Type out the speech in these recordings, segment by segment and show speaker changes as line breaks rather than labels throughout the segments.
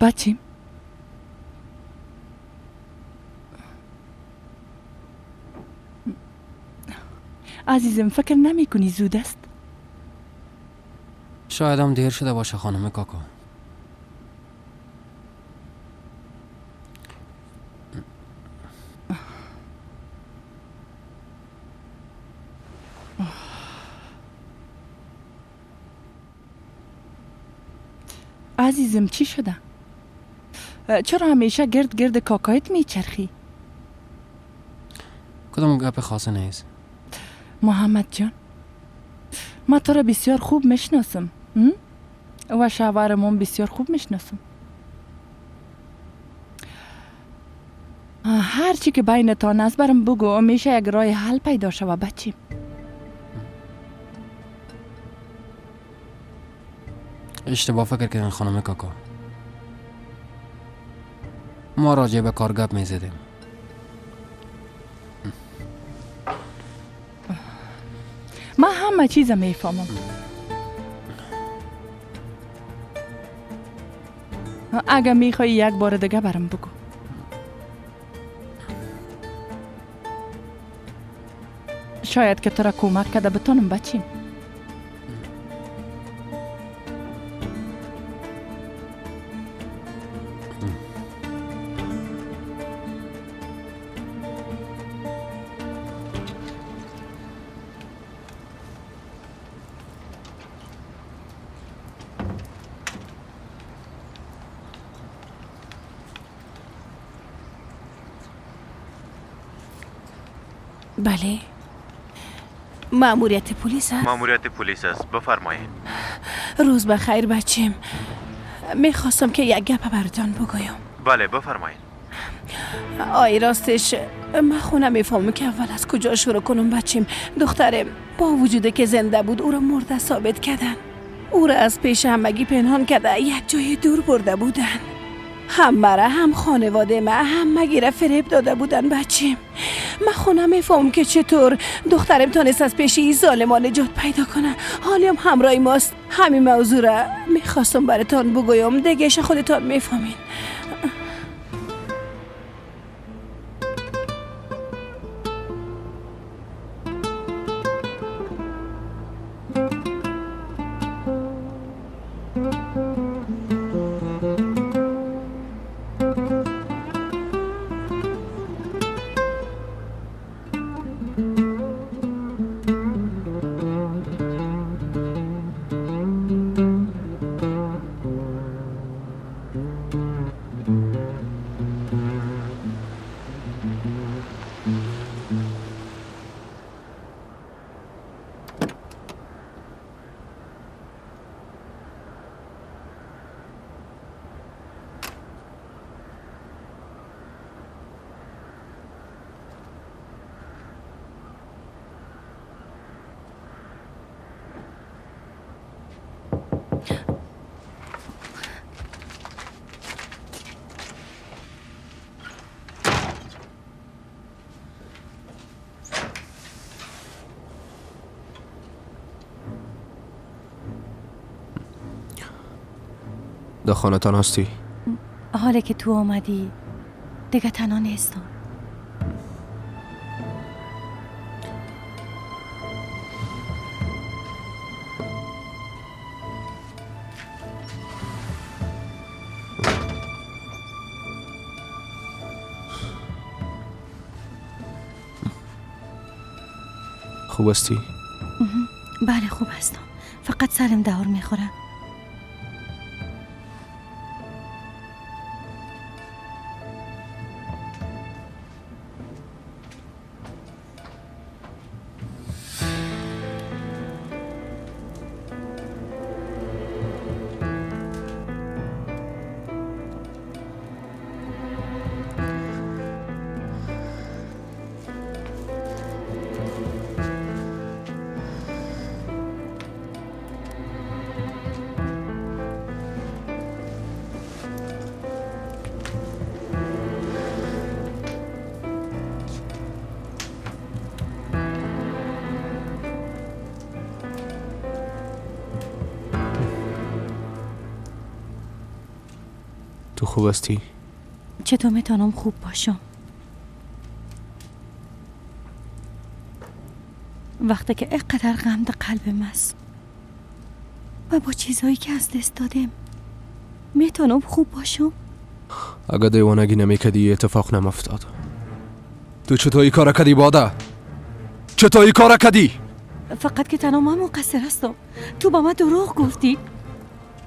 بچیم، عزیزم فکر نمی کنی زود است؟
شاید هم دیر شده باشه خانم کاکا.
عزیزم چی شده؟ چرا همیشه گرد گرد کاکایت میچرخی؟
کدام گپ خاصه نیست.
محمد جان، ما تو را بسیار خوب میشناسم و شوهرمون بسیار خوب میشناسم. هر چی که بینتان است برم بگو، میشه یک راه حل پیدا شوه بچیم.
اشتباه فکر کردن خانم کاکا. ما راجع به کار گپ میزدیم.
ما همه چیز میفهمم. اگه میخوای یک بار دیگه برم بگو. شاید که تو را کمک کرده بتونم بچیم.
بله، مأموریت پلیس است.
مأموریت پلیس است، بفرمایید.
روز بخیر بچیم. میخواستم که یک گپ براتان بگویم.
بله بفرمایید.
آی راستش من خونه میفهمم که اول از کجا شروع کنم بچیم. دخترم با وجود که زنده بود او را مرده ثابت کردن. او را از پیش همگی پنهان کرده یک جای دور برده بودن. هم مرا هم خانواده ما هم مگی را فریب داده بودن بچیم. من خونه میفهم که چطور دخترم تانست از پیش این ظالمان نجات پیدا کنه. حالیم همراه ماست. همین موضوع را میخواستم براتان بگویم، دیگهش خودتان میفهمین.
در خانه‌تان هستی؟
حالا که تو آمدی دیگه تنها نیستم.
خوب هستی؟
بله خوب هستم، فقط سرم دور میخوره.
خوب هستی؟
چطور میتونم خوب باشم وقتی که اینقدر غم در قلبم است و با چیزهایی که از دست دادم میتونم خوب باشم؟
اگه دیوانگی نمیکردی اتفاق نمیافتاد. تو چطور این کار کردی باده؟ چطور این کار کردی؟
فقط که تنها من مقصر هستم. تو با من دروغ گفتی،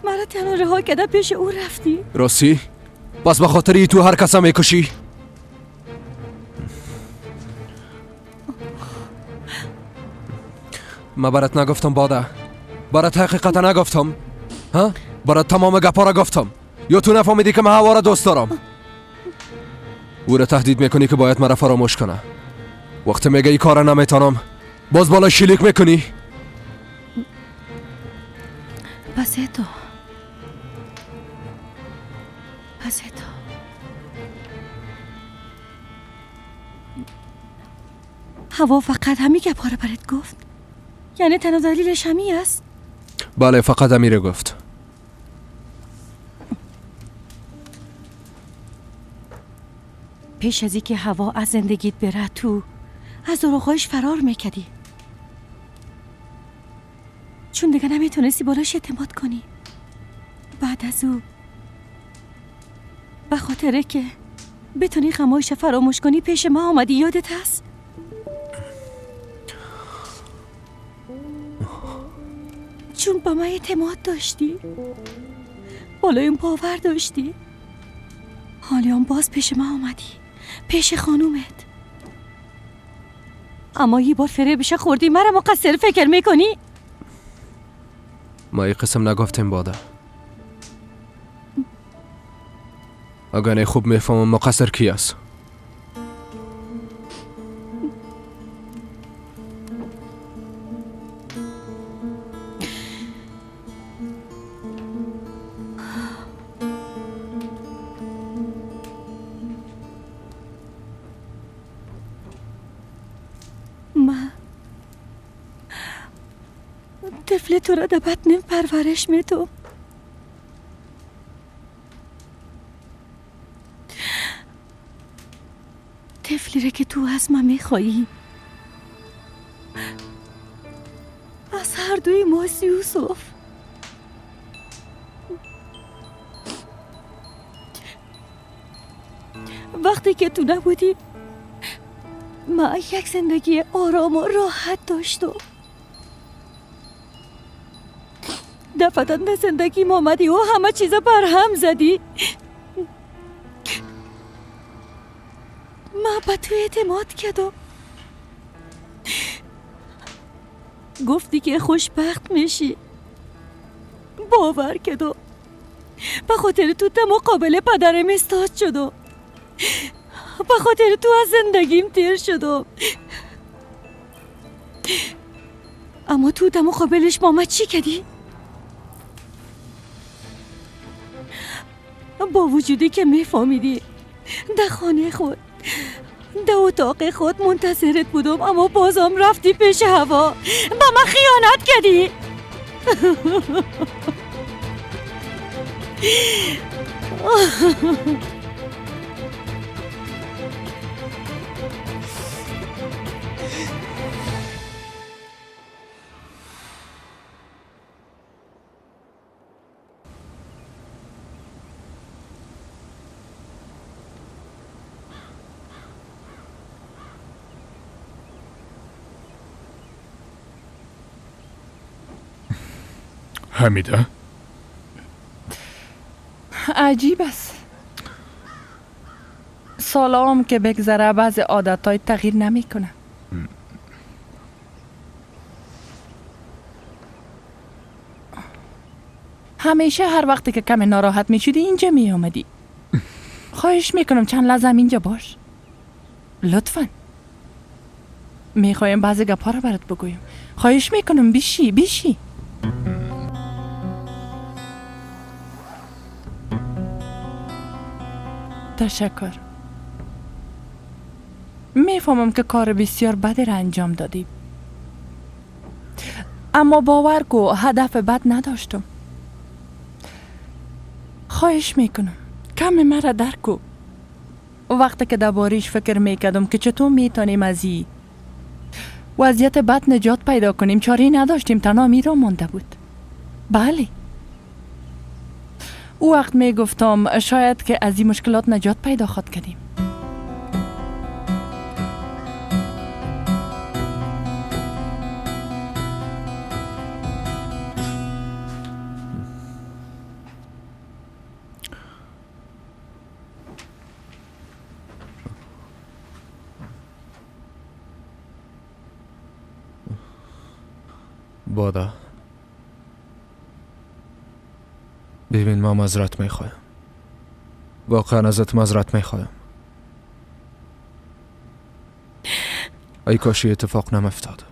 مرا تنها رها کرده پیش او رفتی.
راستی؟ بس به خاطر تو هر کس میکشی؟ ما برات نگفتم باده، برات حقیقت نگفتم، ها؟ برات تمام گپا را گفتم. یا تو نفهمیدی که من هوا را دوست دارم؟ او را تهدید میکنی که باید مرا فراموش کنه. وقتی میگه ای کار نمیتونم باز بالا شلیک میکنی.
پس تو پس تو هوا فقط همی گپا را برات گفت؟ یعنی تنها دلیلش همی است؟
بله فقط همی گفت.
پیش از اینکه هوا از زندگیت بره تو از دروغ‌هایش فرار میکردی، چون دیگه نمیتونستی بالاش اعتماد کنی. بعد از او به خاطره که بتونی غمایش فراموش کنی پیش ما آمدی، یادت هست؟ چون با من اعتماد داشتی، بالای اون باور داشتی. حالیان باز پیش من آمدی، پیش خانومت. اما یه بار فریبش خوردی، مرا مقصر فکر میکنی؟
ما این قسم نگفتیم باده. اگر نه خوب میفهمم مقصر کی است.
طفل تو را در بطنم پرورش میتو. طفلی را که تو از من میخوایی از هر دوی ماست یوسف. وقتی که تو نبودی من یک زندگی آرام و راحت داشتم. دفعتا به زندگیم آمدی و همه چیزا برهم زدی. من به تو اعتماد کردم. گفتی که خوشبخت میشی، باور کردم. به خاطر تو تا مقابل پدرم استاد شدم، به خاطر تو از زندگیم تیر شدم. اما تو تا مقابلش با من چی کردی؟ با وجودی که میفهمیدی در خانه خود در اتاق خود منتظرت بودم، اما بازم رفتی پیش هوا، با من خیانت کردی.
حمیده؟
عجیب است. سالام که بگذره بعض عادتهای تغییر نمیکنه. همیشه هر وقتی که کم ناراحت میشدی اینجا می آمدی. خواهش میکنم چند لحظه اینجا باش لطفا. میخوایم بعضی گپا رو برات بگویم. خواهش میکنم بیشی بیشی. تشکر. میفهمم که کار بسیار بدی را انجام دادی، اما باور کو هدف بد نداشتم. خواهش میکنم کم مرا درک کو. وقتی که درباره‌اش فکر میکردم که چطور میتونیم از این وضعیت بد نجات پیدا کنیم، چاره نداشتیم، تنها میرا مانده بود. بله، او وقت میگفتم شاید که از این مشکلات نجات پیدا خواد کردیم.
بادا، ببین ما معذرت میخوایم، واقعا ازت معذرت میخوایم. ای کاشی اتفاق نمیافتاد.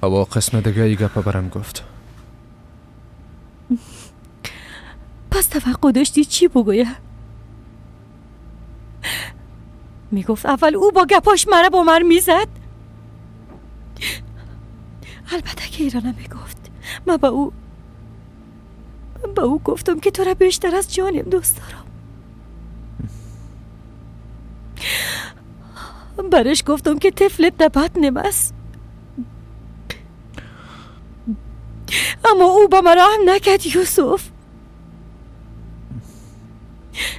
هوا قسم دیگه ای گپه برم گفت.
پس توقع داشتی چی بگویه؟ میگفت اول او با گپاش مرا با من میزد. البته که ایرا نمیگفت. من با او گفتم که تو را بیشتر از جانم دوست دارم. برش گفتم که طفلت در بطنم است، اما او با من رحم نکرد یوسف.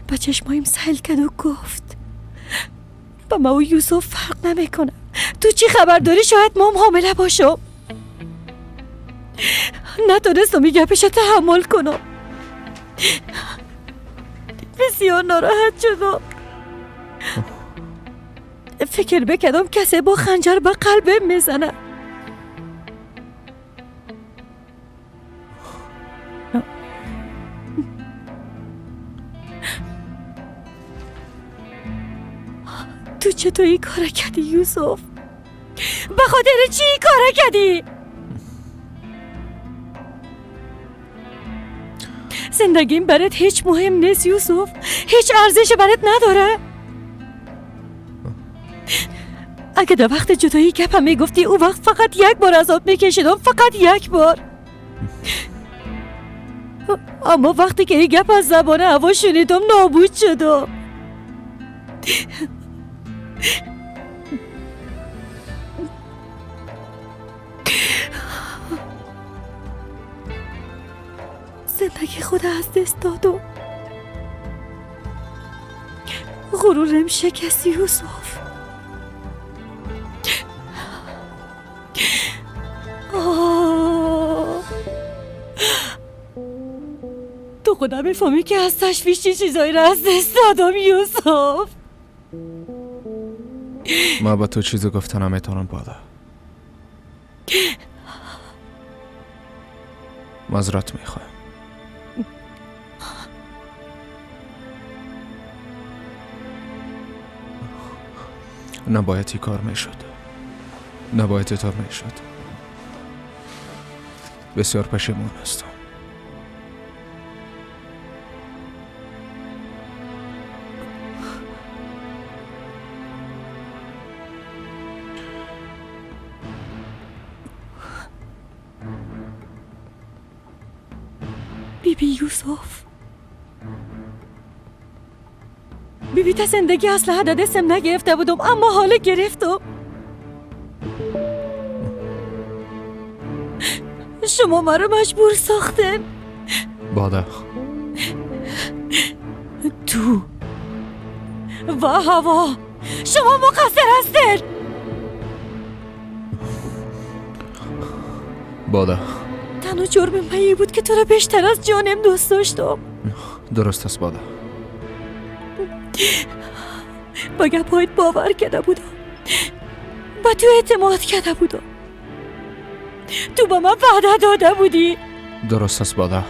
با چشمایم سیل کرد و گفت با ما و یوسف فرق نمیکنه. تو چی خبر داری؟ شاید مام حامله باشم. نتونستم این گپش تحمل کنم. بسیار ناراحت شدم. فکر بکردم کسی با خنجر به قلبم میزنه. تو چطور این کار کردی یوسف؟ به خاطر چی این کار کردی؟ زندگیم برات هیچ مهم نیست یوسف، هیچ ارزش برات نداره. اگه در وقت جدایی گپم میگفتی، او وقت فقط یک بار عذاب میکشیدم، فقط یک بار. اما وقتی که این گپ از زبان هوا شنیدم نابود شدم. زندگی خود از دست دادم، غرورم شکست یوسف. تو خدا میفهمی که از تشویش چه چیزایی را از دست دادم یوسف.
ما با تو چیزی گفته نمیتونم بادا. معذرت میخوایم. نباید این کار میشد، نباید اینطور میشد. بسیار پشیمان هستم.
بیبی یوسف، بیبی تا زندگی اصلا دستم نگرفته بودم، اما حالا گرفتم. شما مرا مجبور ساختن.
بادا،
تو و هوا شما مقصر هستین.
بادا،
تنها جرم من این بود که تو را بیشتر از جانم دوست داشتم.
درست است بادا.
با گپایت باور کرده بودم، با تو اعتماد کرده بودم، تو با من وعده داده بودی.
درست است بادا.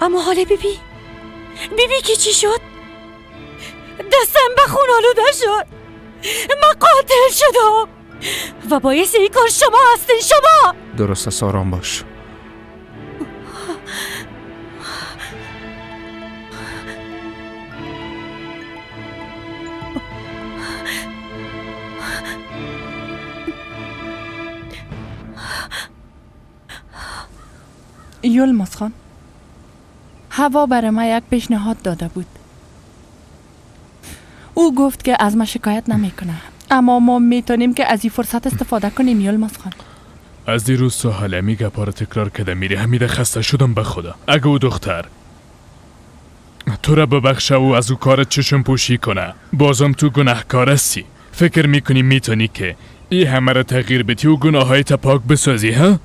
اما حالا بیبی، بیبی که چی شد؟ دستم به خون آلوده شد، من قاتل شدم و باعث این کار شما هستین، شما.
درست است، آرام باش.
یلماز خان، هوا برای ما یک پیشنهاد داده بود. او گفت که از ما شکایت نمیکنه، اما ما میتونیم که از این فرصت استفاده کنیم. یلماز خان،
از دیروز تا حالا می گپا رو تکرار کده میری. حمیده خسته شدم به خدا. اگه او دختر تو را ببخشه و از او کارت چشم پوشی کنه، بازم تو گناهکار هستی. فکر میکنی میتونی که ای همه را تغییر بدی و گناههای تا پاک بسازی؟ ها؟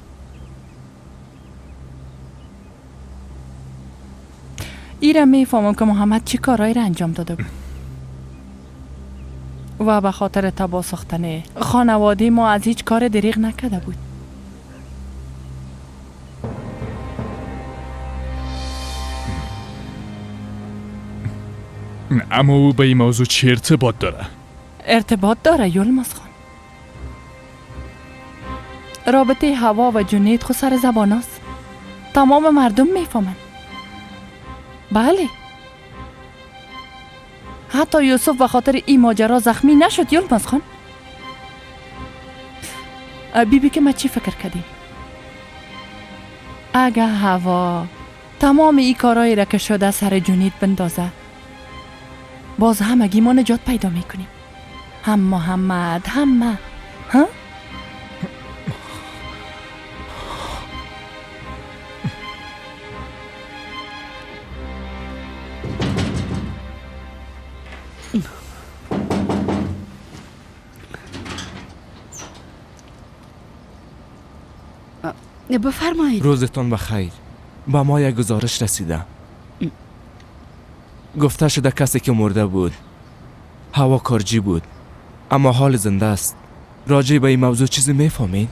ای را میفهمم که محمد چی کارهایی را انجام داده بود و به خاطر تباه ساختن خانواده ما از هیچ کار دریغ نکرده بود.
اما او به این موضوع چه ارتباط داره؟
ارتباط داره یلماز خان. رابطه هوا و جنید خود سر زبان است. تمام مردم میفهمند. بله، حتی یوسف به خاطر این ماجرا زخمی نشد یلماز خان. بیبی که ما چی فکر کردیم؟ اگه هوا تمام این کارایی را که شده سر جنید بندازه، باز همگی ما نجات پیدا میکنیم. هم محمد، هم ما. ها؟
بفرمایید.
روزتان بخیر. با ما یک گزارش رسیده. گفته شده کسی که مرده بود هوا کارجی بود، اما حال زنده است. راجع به این موضوع چیزی میفهمید؟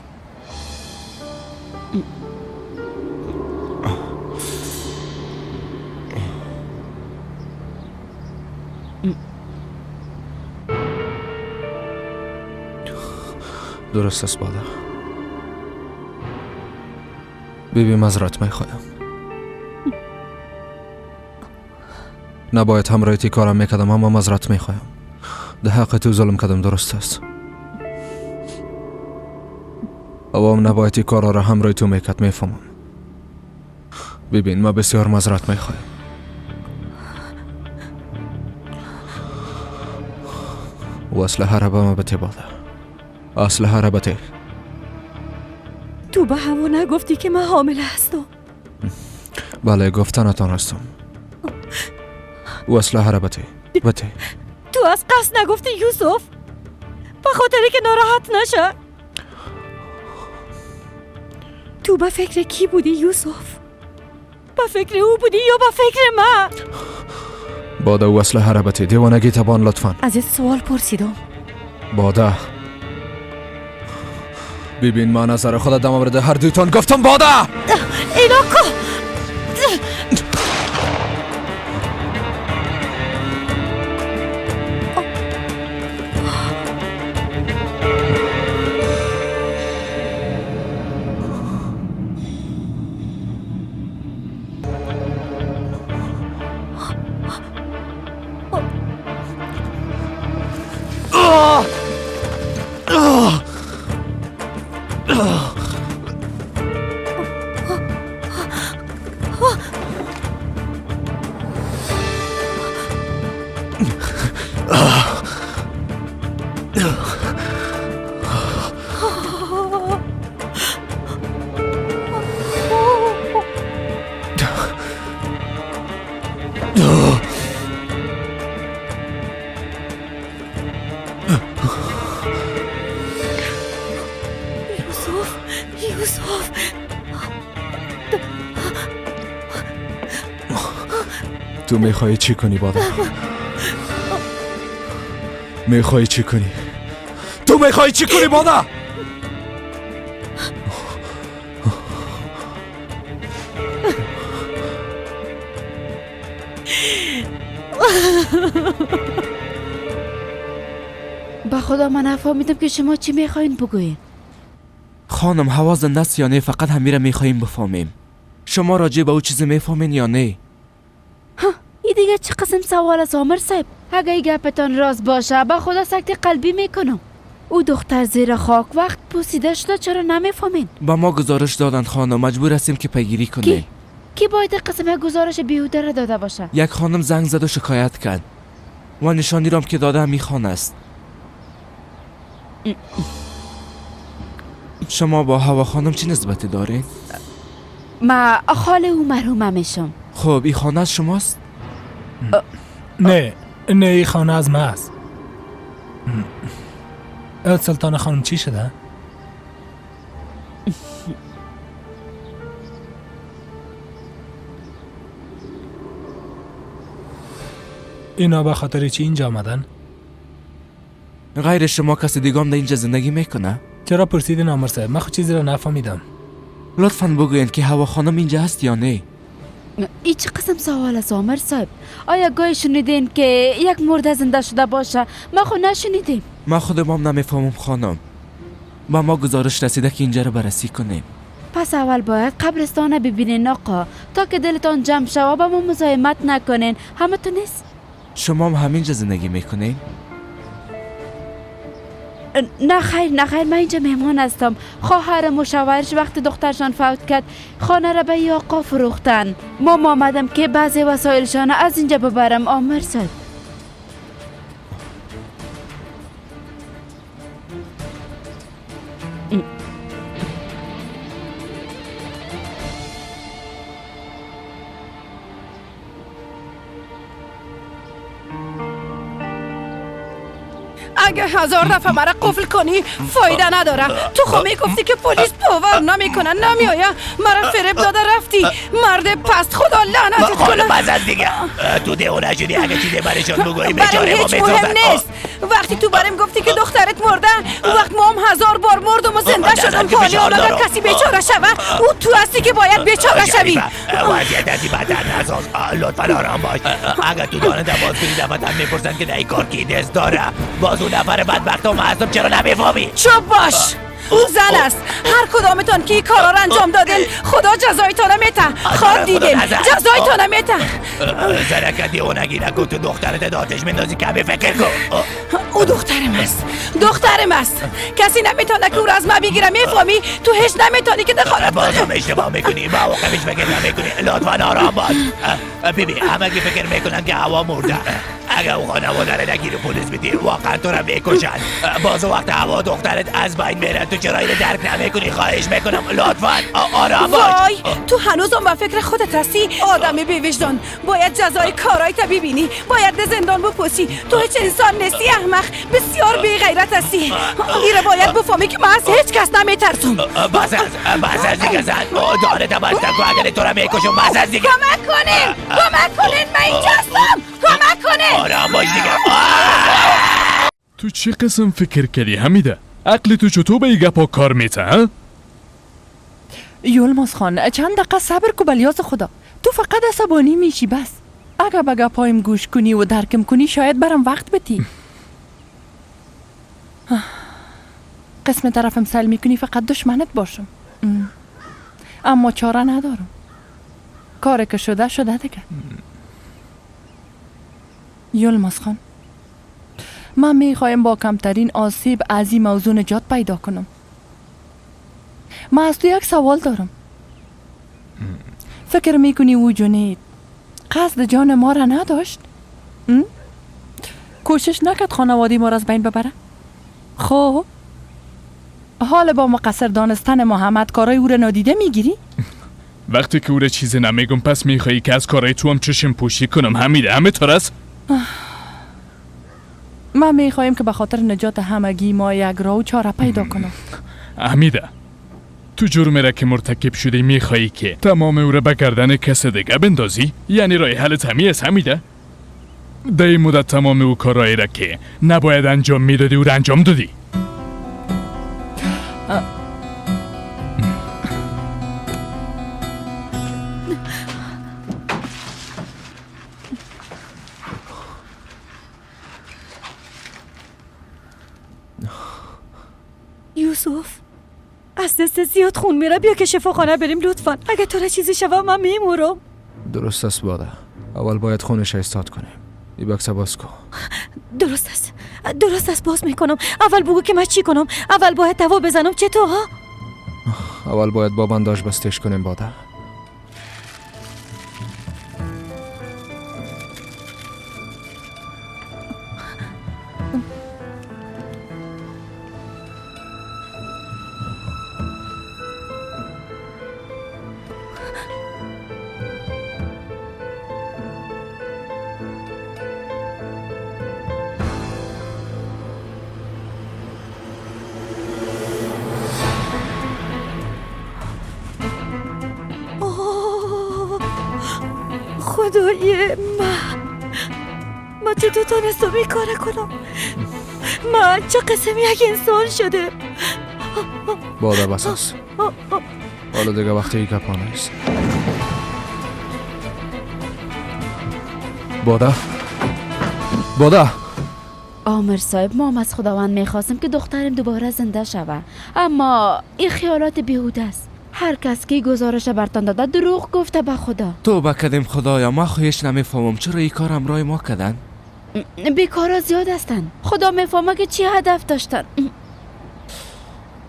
درست است بادا. بیبی معذرت میخوایم. نباید همراه تی کارم میکردم، اما معذرت میخوایم. ده حق تو ظلم کردم، درست است. اوام نباید تی کارا را همراه تو میکرد، میفهمم. ببین ما بسیار معذرت میخوایم. و اسلحه را به ما بته بادا. اسلحه را بته.
تو به هوا نگفتی که من حامله هستم؟
بله گفتنتان هستم. و اسلحه را بته. بته.
تو از قصد نگفتی یوسف؟ به خاطر که ناراحت نشه. تو به فکر کی بودی یوسف؟ به فکر او بودی یا به فکر من؟
باده و اسلحه را بته. دیوانگی تبان لطفا.
از سوال پرسیدم.
باده ببین من نظر خود در مورد هر دویتان گفتم. باده
اینا کو
تو میخوای چی کنی بابا؟ میخوای چی کنی؟ تو میخوای چی کنی بابا؟
با خدا من نفهمیدم که شما چی میخواین بگوین.
خانم هوا زنده است یا نه؟ فقط همیره میخوایم بفهمیم. شما راجع به او چیزی میفهمین یا نه؟
این دیگه چه قسم سوال است عامر صاحب؟ اگه این گپتان راست باشه با خدا سکته قلبی میکنم. او دختر زیر خاک وقت پوسیده شده، چرا نمیفهمین؟
با ما گزارش دادن خانم، مجبور هستیم که پیگیری کنیم.
کی باید قسم گزارش بیهوده را داده باشه؟
یک خانم زنگ زد و شکایت کرد و نشانی رام که داده همی خانه است. شما با هوا خانم چه نسبتی دارین؟
ما خاله او مرحومه میشم.
خب این خانه از شماست؟
نه نه، این خانه از ما است. سلطان خانم چی شده؟ اینا به خاطر چی اینجا آمدن؟
غیر شما کسی دیگه هم در اینجا زندگی میکنه؟
چرا پرسیدین آمر صاحب؟ من خود چیزی را نفهمیدم.
لطفاً بگوین که هوا خانم اینجا هست یا نه؟
ای چه قسم سوال است آمر صاحب؟ آیا گاهی شنیدین که یک مرده زنده شده باشه؟ ما خود نشنیدیم.
ما خودم هم نمیفهمم خانم. با ما گزارش رسیده که اینجا را بررسی کنیم.
پس اول باید قبرستان ببینین آقا، تا که دلتان جمع شوه با ما مزاحمت نکنین. همه تو نیست؟
شما هم همینجا زندگی میکنین؟
نه خیر نه خیر، من اینجا مهمان هستم. خواهرم و شوهرش وقت دخترشان فوت کرد خانه را به آقا فروختن. ما آمدم که بعضی وسایلشان از اینجا ببرم آمر صاحب.
اگه 1000 دفعه مرا قفل کنی فایده نداره. تو خب میگفتی که پلیس باور نمیکنه، نمیآید. مرا فریب داده رفتی. مرد پست، خدا لعنتت کنه.
بس از دیگه تو دیوانه شدی. اگه چیزی برشان بگویی بیچاره ما
هیچ مهم نیست. وقتی تو برم گفتی که دخترت مرده، اون وقت ما هم 1000 بار مردم و زنده شدم. حالی اگر کسی بیچاره شوه او تو هستی که باید بیچاره شوی.
وضعیت از این بدتر نساز، لطفا آرام باش. اگر تو دانه باز کنی دفعتا میپرسن که در این کار کی دست داره. باز اون نفر بدبخت هم هستم، چرا نمیفهمی؟
چوب باش، او زن است. هر کدامتان که این کارا را انجام دادین خدا جزایتان میته. خواب دیدین جزایتان میته.
زنک دیوانگی نکن، تو دخترت آتش میندازی، کمی فکر کن.
او دخترم است، دخترم است. کسی نمیتونه که او را از من بگیره، میفهمی؟ تو هیچ نمیتونی که دخالت کنی.
بازم اشتباه میکنی، با عواقبش فکر نمیکنی. لطفا آرام باش. ببین همگی فکر میکنن که هوا مرده. اگه اون خانواده رو نگیری پلیس بدی واقعا تو رو میکشن. باز وقت هوا دخترت از بین میره، تو چرا اینو درک نمیکنی؟ خواهش میکنم لطفا آرام باش.
وای تو هنوزم به فکر خودت هستی؟ آدم بی وجدان، باید جزای کارایت ببینی، باید به زندان بپوسی. تو هیچ انسان نیستی احمق، بسیار بی غیرت هستی. ایره باید بفهمی که من از هیچ کس نمیترسم.
بس از دیگه زن، دانه تبستن کن، اگر تو رو میکشم. بس از دیگه.
کمک کنین، کمک کنین، من اینجا هستم، کمک کنین.
آرام باش دیگه.
تو چه قسم فکر کردی حمیده؟ عقل تو چطور به این گپا کار میته؟
یلماز خان چند دقیقه صبر کو بلیاز خدا. تو فقط عصبانی میشی بس. اگه به گپایم گوش کنی و درکم کنی شاید برم وقت بتی. قسم طرفم سل میکنی فقط دشمنت باشم، اما چاره ندارم. کاری که شده شده دیگه. یلماز خان من میخوایم با کمترین آسیب از این موضوع نجات پیدا کنم. من از تو یک سوال دارم. فکر میکنی او جنید قصد جان ما را نداشت؟ کوشش نکرد خانواده ما را از بین ببره؟ خب حال با مقصر دانستن محمد کارای او را نادیده میگیری؟
وقتی که او را چیزی نمیگم پس میخوایی که از کارای تو هم چشم پوشی کنم حمیده؟ همه طور است؟
من میخوایم که به خاطر نجات همگی ما یک راه و چاره پیدا کنم.
حمیده تو جرمی را که مرتکب شدی میخوایی که تمام او را به گردن کس دیگه بندازی؟ یعنی راه حل همی است حمیده؟ در این مدت تمام او کارایی را که نباید انجام میدادی او را انجام دادی.
یوسف از دست زیاد خون میره، بیا که شفاخانه بریم لطفا. اگه تو را چیزی شوه من میمورم.
درست است باده، اول باید خونش ایستاد کنیم. ای بکس باز کن.
درست است، درست است، باز میکنم. اول بگو که من چی کنم. اول باید دوا بزنم چطور ها؟
اول باید با بنداژ بستش کنیم باده.
خدای من چطور تانستم این کار کنم؟ من چه قسم یک انسان شده؟
باده بس است. حالا دیگه وقتی ای گپا نیست. باده باده.
آمر صاحب، ما هم از خداوند میخواستیم که دخترم دوباره زنده شوه، اما این خیالات بیهوده است. هر کس که گزارش برتان داده دروغ گفته به خدا.
توبه کردیم خدایا، ما خواهش نمیفهمم چرا این کار همراه ما کردن.
بیکارا زیاد هستن، خدا میفهمه که چی هدف داشتن.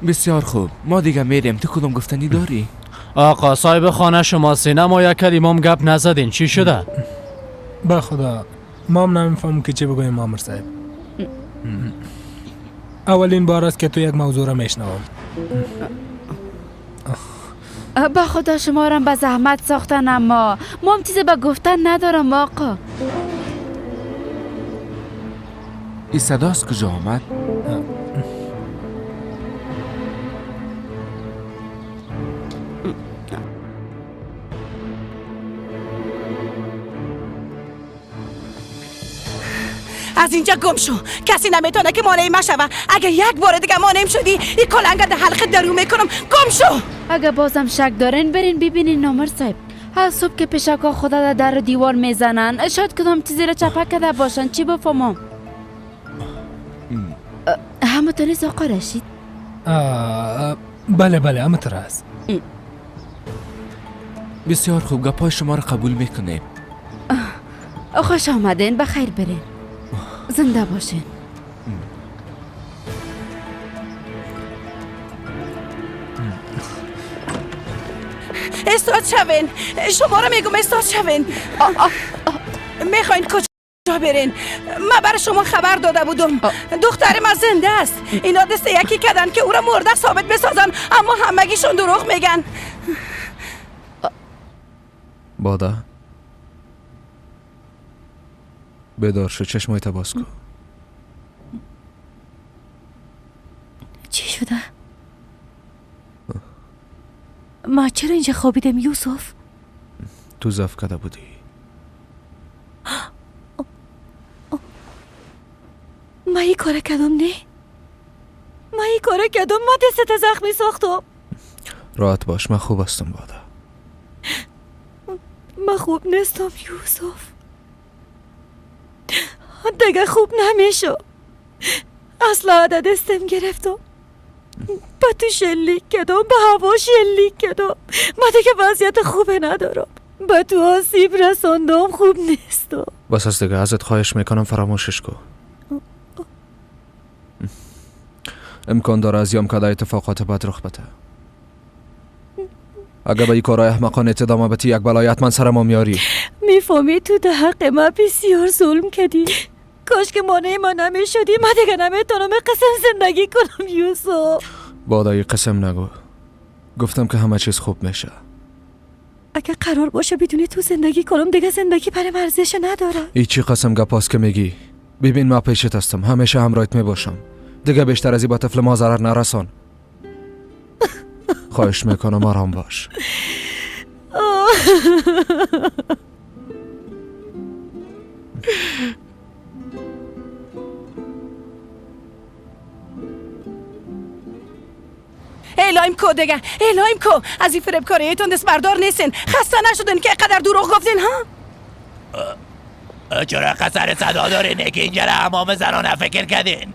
بسیار خوب، ما دیگه میریم. تو کدوم گفتنی داری؟
آقا صاحب خانه شما سینما یک کلمه گپ نزدین، چی شده؟
به خدا ما هم نمیفهمم که چی بگویم آمر صاحب. اولین بار است که تو یک موضوع را میشنوم.
به خدا شما را به زحمت ساختن، اما ما هم چیزی به گفتن ندارم آقا.
این صدا از کجا آمد؟
از اینجا گم شو، کسی نمیتونه که مانع ما شوه. اگه یک بار دیگه مانع شدی این کلنگ در حلقه درو میکنم. گم شو.
اگه بازم شک دارین برین ببینین نامر صاحب. از صبح که پشکا خدا در دیوار میزنن، شاید کدام چیزی را چپه کرده باشن. چی بفهمم؟ همه نیست آقا رشید؟
بله بله همه است.
بسیار خوب، گپای شما را قبول میکنیم.
خوش آمدین، بخیر برین، زنده باشین.
استاد شوین، شما رو میگم استاد شوین. میخواین کجا برین؟ من برای شما خبر داده بودم. دختر من زنده است. اینا دست یکی کردن که او را مرده ثابت بسازن، اما همگیشون دروغ میگن.
باده بیدار شو، چشمایت باز کن.
چی شده؟ ما چرا اینجا خوابیدم یوسف؟
تو ضعف کرده بودی.
ما این کار کردم؟ نه ما این کار کردم، ما دستت زخمی ساختم.
راحت باش، من خوب هستم باده.
من خوب نیستم یوسف، دیگه خوب نمیشم. اصلا دستم گرفتم، با تو شلیک کردم، به هوا شلیک کردم. من دیگه وضعیت خوبه ندارم، به تو آسیب رساندم، خوب نیستم.
بس از دیگه، ازت خواهش میکنم فراموشش کن. امکان داره از یام کده اتفاقات بد رخ بده. اگه به این کارهای احمقانه ادامه بدی یک بلای حتما سر ما میاری.
میفهمی تو در حق ما بسیار ظلم کردی. کاش که مانع ما نمیشدی. من دیگه نمیتونم قسم زندگی کنم یوسف.
بادای قسم نگو، گفتم که همه چیز خوب میشه.
اگه قرار باشه بدون تو زندگی کنم دیگه زندگی برای ارزش نداره.
ای چی قسم گپاس که میگی؟ ببین من پیشت هستم، همیشه همراهت میباشم. دیگه بیشتر از این با طفل ما ضرر نرسان. خواهش میکنم آرام باش.
الهیم کو دیگه، الهیم کو. از این فریبکاریتون دست بردار نیستین. خسته نشدین که قدر دروغ گفتین ها؟
چرا قصر صدا دارین که اینجا حمام زنانه فکر کردین؟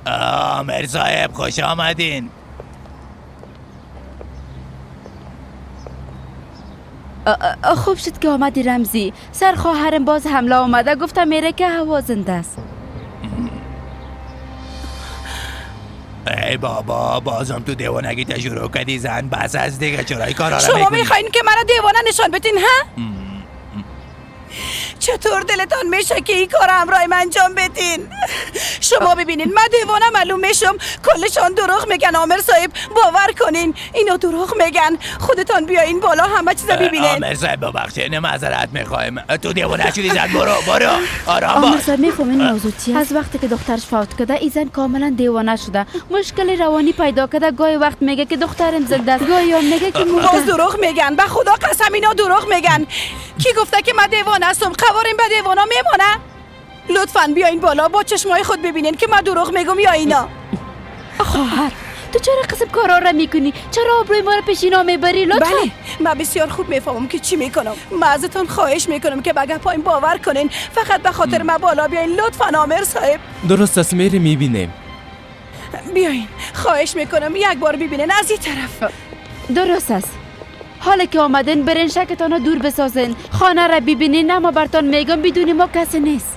آمر صاحب خوش آمدین.
خوب شد که آمدی رمزی. سر خواهرم باز حمله آمده، گفتم میره که هوا زنده است.
ای بابا، بازم تو دیوانگی تجربه کردی زن. بس از دیگه، چرا این کارا را
شما
میکنی؟
میخواین که مرا دیوانه نشان بدین ها؟ چطور دلتان میشه که این کار همراه من انجام بدین؟ شما ببینین من دیوانه معلوم میشم. کلشان دروغ میگن آمر صاحب، باور کنین اینا دروغ میگن. خودتان بیاین بالا همه چیز ببینین.
آمر صاحب ببخشید، معذرت میخوایم. تو دیوانه شدی زن، برو برو آرام
آمر
باش.
صاحب میفهمین موضوع چیه؟ از وقتی که دخترش فوت کرده این زن کاملا دیوانه شده، مشکل روانی پیدا کرده. گاهی وقت میگه که دخترم زنده است، گاهی هم میگه که
باز
مرده.
دروغ میگن، به خدا قسم اینا دروغ میگن. کی گفته که من دیوانه هستم؟ قواریم به دیوانا میمانه. لطفا بیاین بالا با چشمای خود ببینین که من دروغ میگم یا اینا.
خواهر تو چرا قسم کارا را میکنی؟ چرا آبروی ما رو پیش اینا میبری؟ لطفا.
بله من بسیار خوب میفهمم که چی میکنم. من ازتون خواهش میکنم که به گپایم باور کنین، فقط به خاطر من بالا بیاین لطفا آمر صاحب.
درست است، میری میبینیم.
بیاین خواهش میکنم یک بار ببینین از این طرف.
درست است. حالا که آمدن برین شکتان را دور بسازین، خانه را ببینین. اما برتان میگم بدون ما کسی نیست.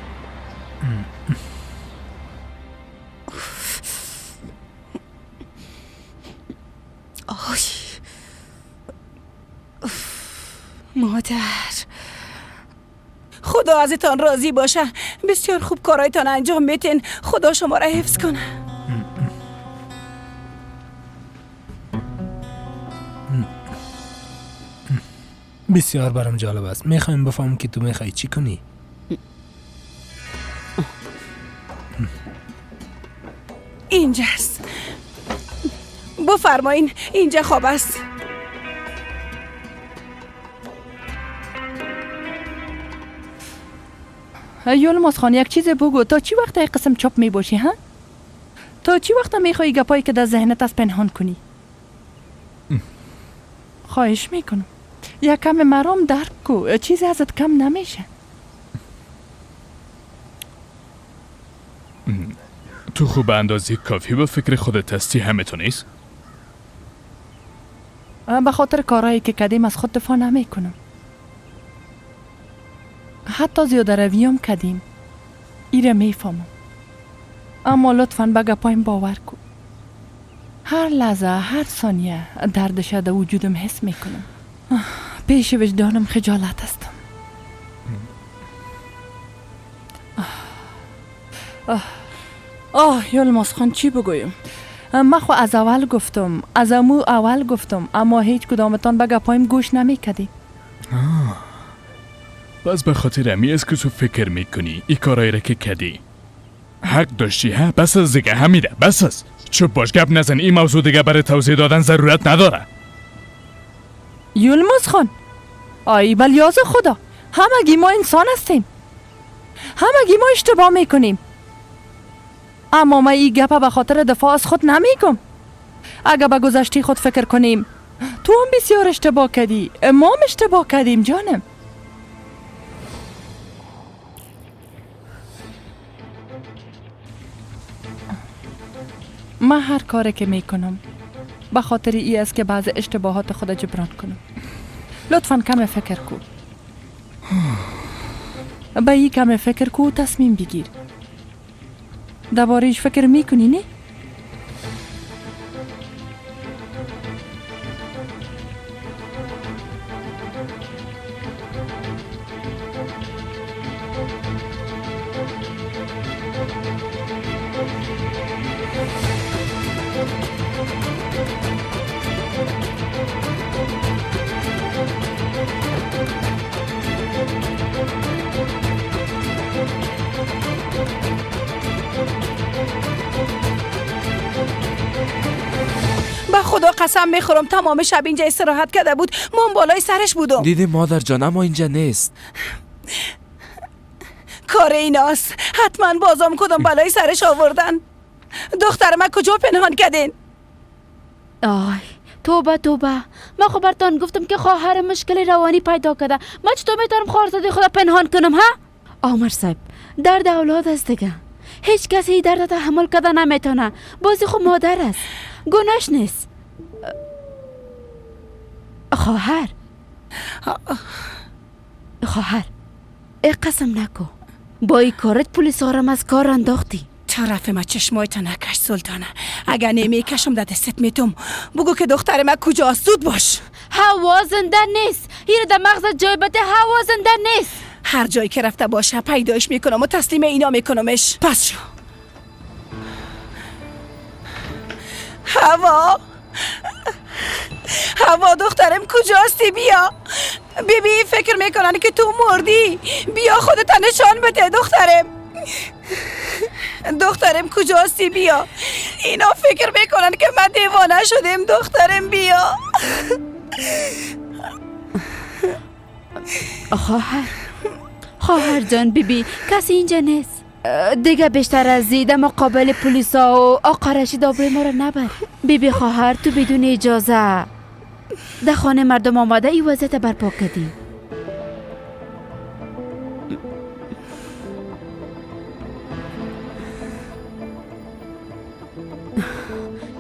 آی مادر،
خدا ازتان راضی باشه. بسیار خوب کارایتان انجام میتین. خدا شما را حفظ کنه.
بسیار برام جالب است. میخوایم بفهمم که تو میخوای چی کنی.
اینجاست، بفرمایین اینجا خواب است.
یولماز خان یک چیز بگو، تا چی وقت قسم چاپ می باشی ها؟ تا چی وقت میخوای گپایی که در ذهنت از پنهان کنی؟ خواهش میکنم یک کم مرام درک کو، چیزی ازت کم نمیشه.
تو خوب اندازه کافی به فکر خودت هستی، همه تو نیست؟
به خاطر کارهایی که کدیم از خود دفاع نمی کنم. حتی زیاده رویم کدیم ایره میفهمم، اما لطفاً به گپایم باور کن. هر لحظه هر ثانیه دردش در وجودم حس میکنم. پیش وجدانم خجالت هستم. آه یلماز خان چی بگویم؟ من خو از اول گفتم، از امو اول گفتم، اما هیچ کدامتان به گپایم گوش نمیکدی.
باز به خاطر امی است که تو فکر میکنی ای کارایی را که کدی حق داشتی ها؟ بس از دیگه همیده، بس از چوب باش، گپ نزن. این موضوع دیگه برای توضیح دادن ضرورت نداره.
یلماز خان آی بلیاز خدا، همگی ما انسان هستیم، همگی ما اشتباه میکنیم، اما من این گپه به خاطر دفاع از خود نمیگم. اگه به گذشته خود فکر کنیم، تو هم بسیار اشتباه کردی، ما هم اشتباه کردیم جانم. من هر کاری که میکنم به خاطر ای است که بعض اشتباهات خود جبران کنم. لطفا کم فکر کو، به ای کم فکر کو، تصمیم بگیر. درباره‌اش فکر میکنی نه؟
به خدا قسم میخورم تمام شب اینجا استراحت کرده بود، من بالای سرش بودم.
دیدی مادر جان، اما اینجا نیست.
کار ایناست، حتما بازم کدام بالای سرش آوردن. دختر من کجا پنهان کردین؟
آی توبه توبه، من خب برتان گفتم که خواهر مشکل روانی پیدا کرده. من چطور میتونم خواهرزاده خدا پنهان کنم ها؟ آمر صاحب درد اولاد است دیگه، هیچ کسی درد تحمل کرده نمیتونه. بازی خب مادر است، گناش نیست. خواهر خواهر ای قسم نکو، با این کارت پلیس آرم از کار انداختی.
طرف ما چشمایت نکش سلطانه، اگر نمیکشم در دستت میتم. بگو که دختر من کجاست، زود باش.
هوا زنده نیست. این در مغزت جای بده، هوا زنده نیست.
هر جایی که رفته باشه پیدایش میکنم و تسلیم اینا میکنمش. پس شو. هوا، هوا دخترم کجاستی؟ بیا. بیبی فکر میکنن که تو مردی. بیا خودت نشان بده دخترم. دخترم کجاستی؟ بیا. اینا فکر میکنن که من دیوانه شدیم. دخترم بیا.
خواهر، خواهر جان، بیبی کسی اینجا نیست. دیگه بیشتر از این مقابل پلیسا و آقا رشید آبروی ما رو نبر. بیبی خواهر، تو بدون اجازه در خانه مردم آماده این وضعیت برپا کردی.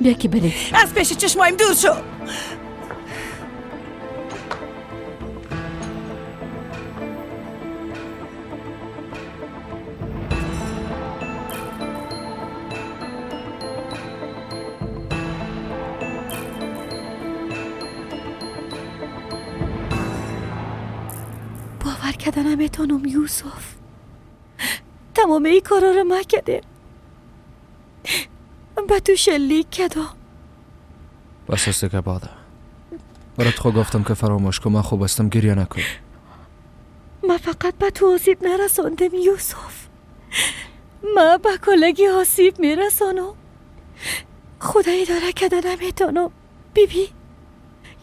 بیا که بریم.
از پیش چشمایم دور شو.
باور کردن نمیتونم یوسف. تمام این کارا رو ما کردیم. به تو شلیک کردم.
بس است که باده. برات خود گفتم که فراموش کن، من خوب هستم، گریه نکن.
من فقط به تو آسیب نرساندم یوسف. من به کلگی آسیب میرسانم. خدایی داره که نمیتونم. بیبی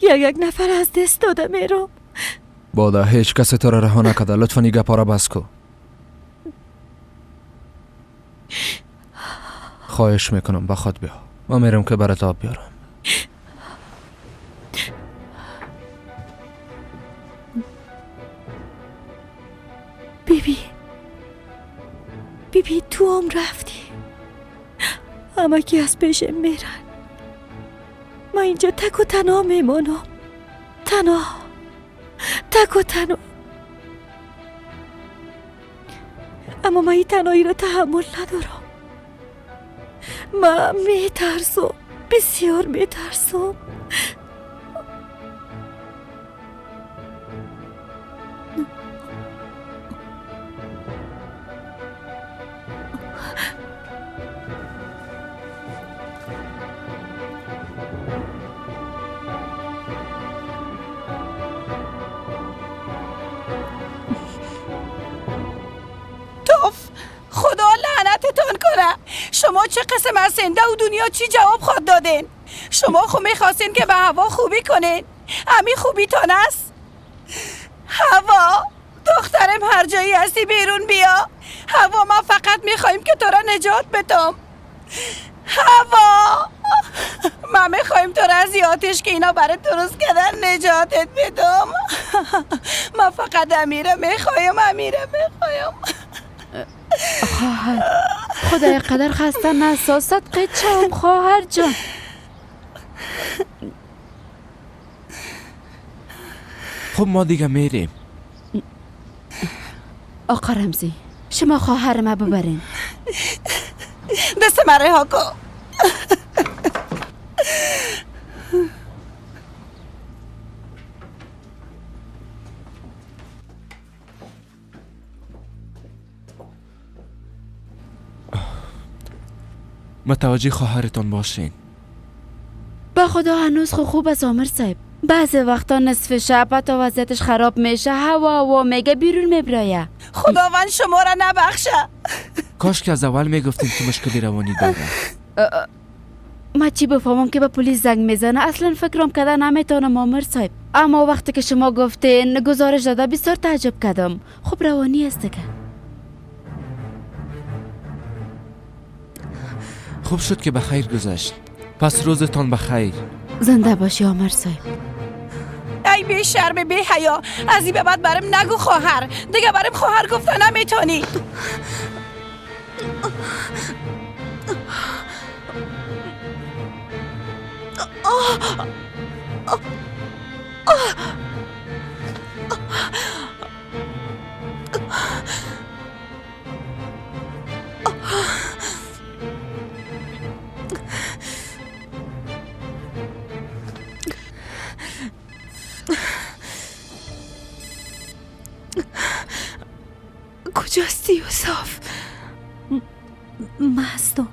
یک نفر از دست داده میرم.
باده هیچ کسی تو را رها نکرده. لطفا این گپا را بس کن. خواهش میکنم با خود بیا. من میرم که برات آب بیارم.
بیبی، بیبی تو هم رفتی. همه کی از پیشم میرن. من اینجا تک و تنها میمانم. تنها، تک و تنها. اما من این تنهایی را تحمل ندارم. من میترسم، بسیار میترسم.
خدا لعنتتان کنه. شما چه قسم از زنده و دنیا چی جواب خواد دادین؟ شما خو میخواستین که به هوا خوبی کنین. امی خوبیتان است. هوا دخترم هر جایی هستی بیرون بیا. هوا ما فقط میخوایم که تو را نجات بدم. هوا ما میخوایم تو را از آتش که اینا برات درست کردن نجاتت بدم. ما فقط امیره میخوایم، امیره میخوایم.
خواهر خدای قدر خسته نساز، صدقه چم خواهر جان.
خب ما دیگه میریم.
آقا رمزی شما خواهر ما ببرین.
دست من رها کن.
متوجه خواهرتان باشین.
با خدا هنوز خوب است آمر صاحب. بعضی وقتا نصف شب حتی وضعیتش خراب میشه، هوا میگه بیرون میبرایه.
خداوند شما را نبخشه.
کاش که از اول میگفتیم که مشکلی روانی داره.
ما چی بفهمم که به پلیس زنگ میزنه؟ اصلا فکرم کده نمیتونم آمر صاحب. اما وقتی که شما گفتین گزارش داده بسیار تعجب کردم. خوب روانی است که.
خوب شد که بخیر گذشت. پس روزتان بخیر.
زنده باشی آمر صاحب.
ای بی شرم بی حیا، از این به بعد برم نگو خواهر. دیگه برم خواهر گفته نمیتونی. کجاستی یوسف؟
من هستم.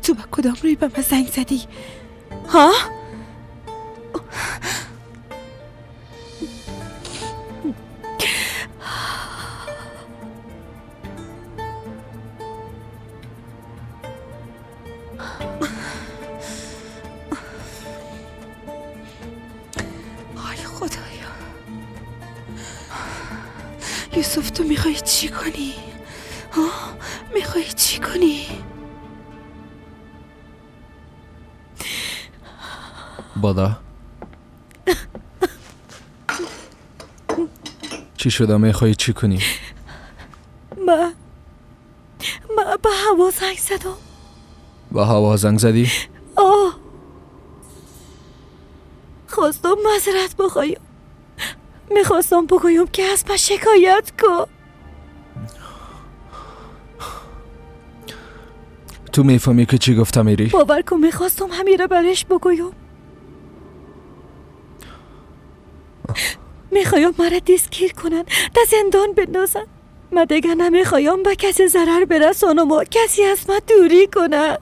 تو با کدام روی به من زنگ زدی؟ ها؟ آی خدایا، یوسف تو میخوای چی کنی؟ ها؟ میخوای چی کنی؟
بادا چی شده؟ میخوای چی کنی؟
من به هوا زنگ زدم.
به هوا زنگ زدی؟
آه، خواستم معذرت بخوایم، میخواستم بگویم که از من شکایت کن.
تو میفهمی که چی گفتم میری؟
باور کن میخواستم همیره برش بگویم. میخوایم مرا دستگیر کنن، در زندان بندازن. من دیگه نمیخوایم به کسی ضرر برسانم و کسی از من دوری کنه.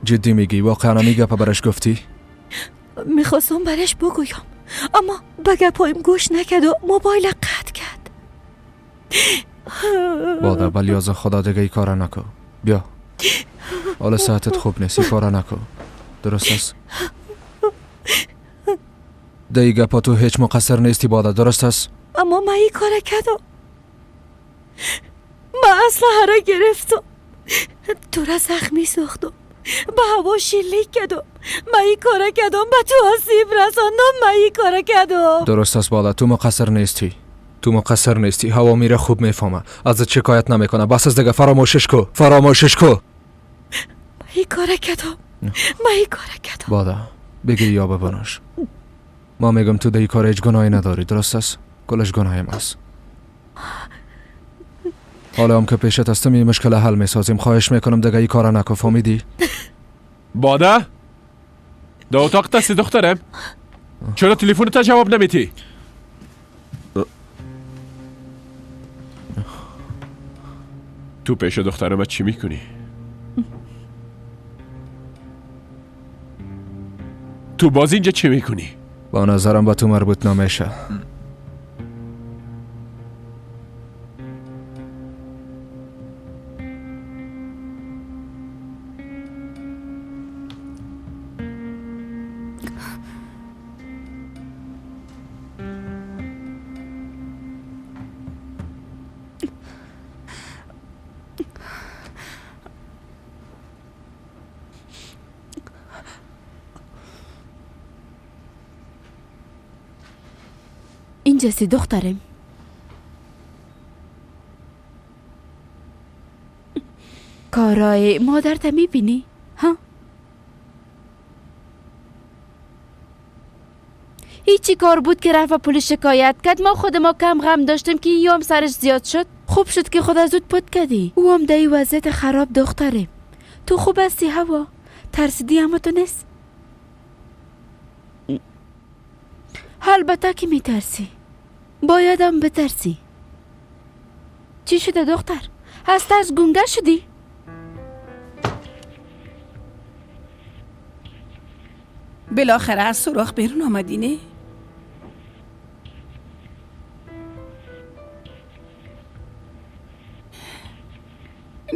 جدی میگی؟ واقعا همی گپا برش گفتی؟
میخواستم برش بگویم اما به گپایم گوش نکرد و موبایل قطع کرد.
بادا بلیاز خدا دیگه ای کارا نکن. بیا حالا صحتت خوب نیست، ای کارا نکن، درست است؟ ده گپا تو هیچ مقصر نیستی بادا، درست است؟
اما من این کار کردم. من اسلحه را گرفتم، تو را زخمی ساختم، به هوا شلیک کردم. من این کار کردم، به تو آسیب رساندم. من این کار کردم.
درست است بادا، تو مقصر نیستی، تو مقصر نیستی. هوا میره خوب میفهمه، ازت شکایت نمیکنه. بس از دیگه فراموشش کو، فراموشش کو.
من این کار کردم، من این کار کردم.
بادا بگی یا ببناش. ما میگم تو در کار هیچ گناهی نداری، درست است؟ کلش گناه ماست. حالا هم که پیشت هستم این مشکل حل میسازیم. خواهش میکنم دیگه این کارا نکن، فهمیدی؟
بادا در اتاق تستی دخترم، چرا تلفن تا جواب نمیتی؟ تو پیش دخترم چی میکنی؟ تو باز اینجا چی میکنی؟
با نظرم با تو مربوط نمیشه.
اینجاسی دخترم. کارای مادرت میبینی؟ ها؟ هیچی کار بود که رفت و پلیس شکایت کرد. ما خود ما کم غم داشتیم که این هم سرش زیاد شد. خوب شد که خدا زود پد کردی. او هم در وضعیت خراب دخترم. تو خوب هستی هوا؟ ترسیدی اما تو نیست؟ البته که میترسی، بایدم بترسی. چی شده دختر؟ از ترس گنگه شدی؟
بالاخره از سوراخ بیرون آمدی نه؟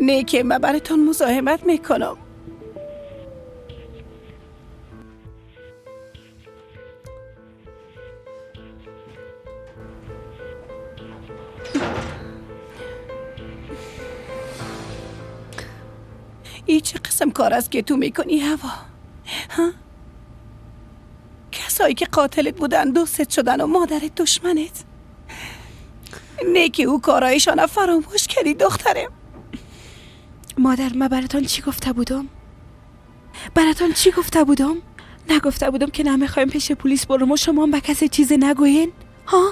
نه که من براتون مزاحمت میکنم. ای چه قسم کار است که تو میکنی هوا؟ ها؟ کسایی که قاتلت بودن دوستت شدن و مادرت دشمنت. نه که او کارایشان فراموش کردی دخترم.
مادر من براتان چی گفته بودم؟ براتان چی گفته بودم؟ نگفته بودم که نمیخوایم پیش پلیس برم و شما هم به کسی چیزی نگوین؟ ها؟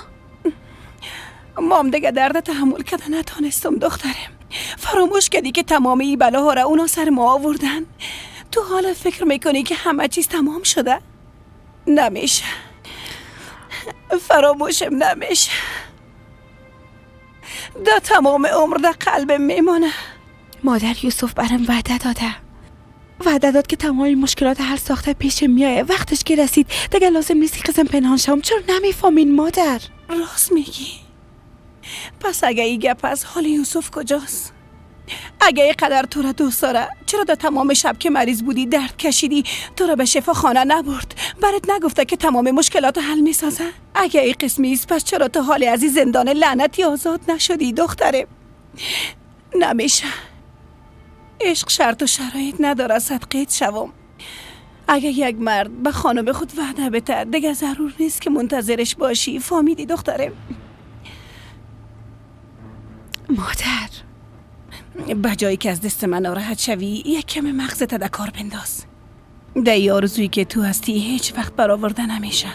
مام دیگه درد تحمل کرده نتانستم دخترم. فراموش کردی که تمام این بلاها را اونا سر ما آوردن. تو حالا فکر میکنی که همه چیز تمام شده؟ نمیشه. فراموشم نمیشه. در تمام عمر در قلبم میمانه.
مادر یوسف برام وعده داده. وعده داد که تمام مشکلات حل ساخته پیش میایه. وقتش که رسید دیگه لازم نیست که قسم پنهان شم. چرا نمیفهمین مادر؟
راست میگی. پس اگه ای گپ از حال یوسف کجاست؟ اگه اینقدر تو را دوست داره چرا در تمام شب که مریض بودی درد کشیدی تو را به شفاخانه نبرد؟ برات نگفته که تمام مشکلات حل میسازه؟ اگه ای قسمی است پس چرا تو حال از این زندان لعنتی آزاد نشدی دختره؟ نمیشه. عشق شرط و شرایط نداره صدقیت شوم. اگه یک مرد به خانم خود وعده بده دیگه ضرور نیست که منتظرش باشی. فهمیدی دختره؟
مادر
به جایی که از دست من ناراحت شوی یک کم مغزت در کار بنداز. در آرزویی که تو هستی هیچ وقت برآورده نمیشه.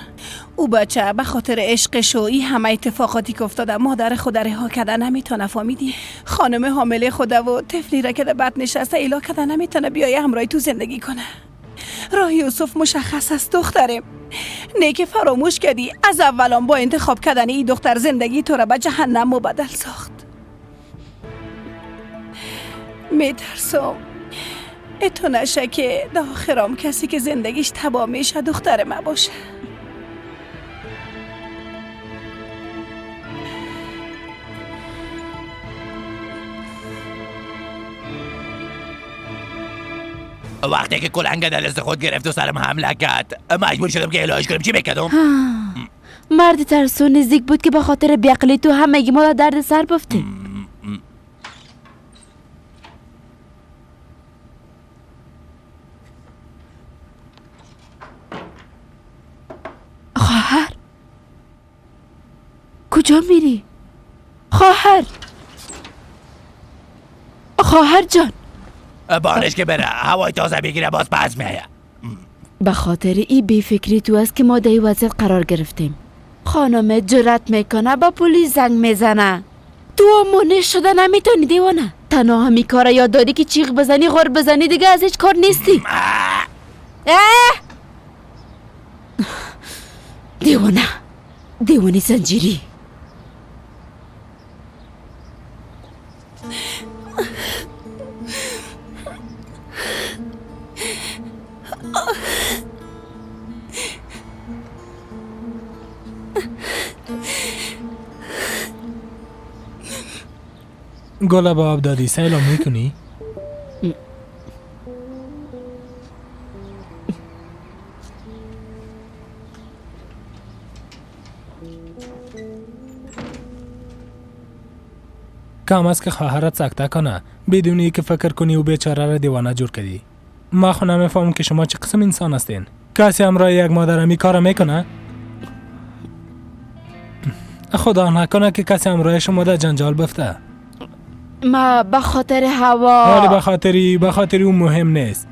او بچه به خاطر عشقش و این همه اتفاقاتی که افتاده مادر خود رها کرده نمیتونه. فهمیدی؟ خانم حامله خوده و طفلی را که در بطن نشسته ایلا کرده نمیتونه بیای همراه تو زندگی کنه. راه یوسف مشخص است دختره. نه که فراموش کردی از اولان با انتخاب کردن این دختر زندگی تو را به جهنم مبدل ساخت. میترسم اتو نشه که در آخرام کسی که زندگیش تباه میشه دختر ما باشه.
وقتی که کلنگ در دست خود گرفت و سرم حمله کرد مجبور شدم که علاج کنم. چی بکردم؟
مرد ترسو نزدیک بود که به خاطر بیعقلی تو همگی ما درد سر بفتیم. خواهر کجا میری؟ خواهر، خواهر جان
بارش که بره هوای تازه بگیره باز پس میایه.
به خاطر ای بیفکری تو است که ما در این وضعیت قرار گرفتیم. خانم جرأت میکنه با پلیس زنگ میزنه. تو مانع شده نمیتونی دیوانه. تنها همی کار یاد داری که چیغ بزنی غر بزنی دیگه از هیچ کار نیستی. دیوانه، دیوانه زنجیری.
گل به آب دادی سیلا میکنی؟ کم است که خواهرت سکته کنه بدون که فکر کنی و بیچاره را دیوانه جور کردی. ما خو نمیفهمم که شما چه قسم انسان هستین. کسی همراه یک مادر همی کار میکنه؟ خدا نکنه که کسی همراه شما در جنجال بفته.
ما به خاطر هوا.
ولی به خاطر او مهم نیست.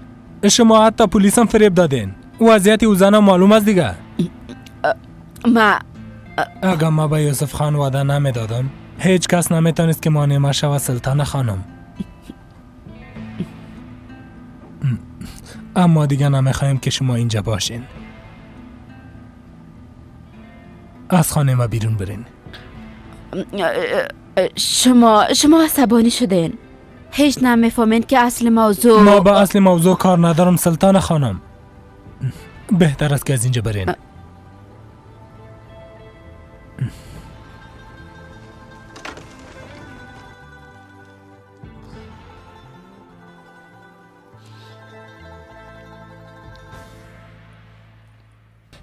شما حتی پلیس هم فریب دادین. وضعیت او زن معلوم است دیگه.
ما
اگر ما به یوسف خان وعده نمیدادم هیچ کس نمیتونست که مانع ما شود سلطان خانم. اما دیگه نمیخوایم که شما اینجا باشین. از خانه ما بیرون برین.
شما عصبانی شدین. هیچ نمیفهمین که اصل موضوع.
ما با اصل موضوع کار ندارم سلطان خانم. بهتر است که از اینجا برین.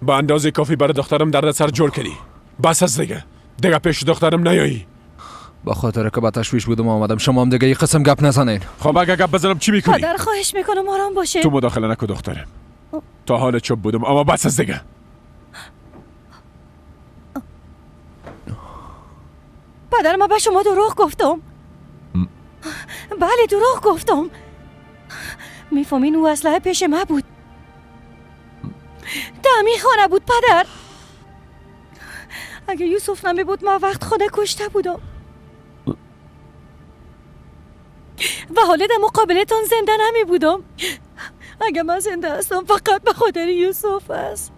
به اندازه کافی برای دخترم درد سر جور کردی. بس از دیگه پیش دخترم نیایی.
با خاطر که با تشویش بودم آمدم. شما هم دیگه یه قسم گپ نزنین.
خب اگه گپ بزنم چی میکنی؟
پدر خواهش میکنم آرام باشه.
تو مداخله نکن دخترم. تا حال چوب بودم اما بس از دیگه.
پدر ما به شما دروغ گفتم. بله دروغ گفتم. میفهمین او اسلحه پیش ما بود. دمی خانه بود پدر. اگه یوسف نمی بود ما وقت خانه کشته بودم. و حالا در مقابلتان زنده نمی بودم. اگه من زنده هستم فقط به خاطر یوسف است.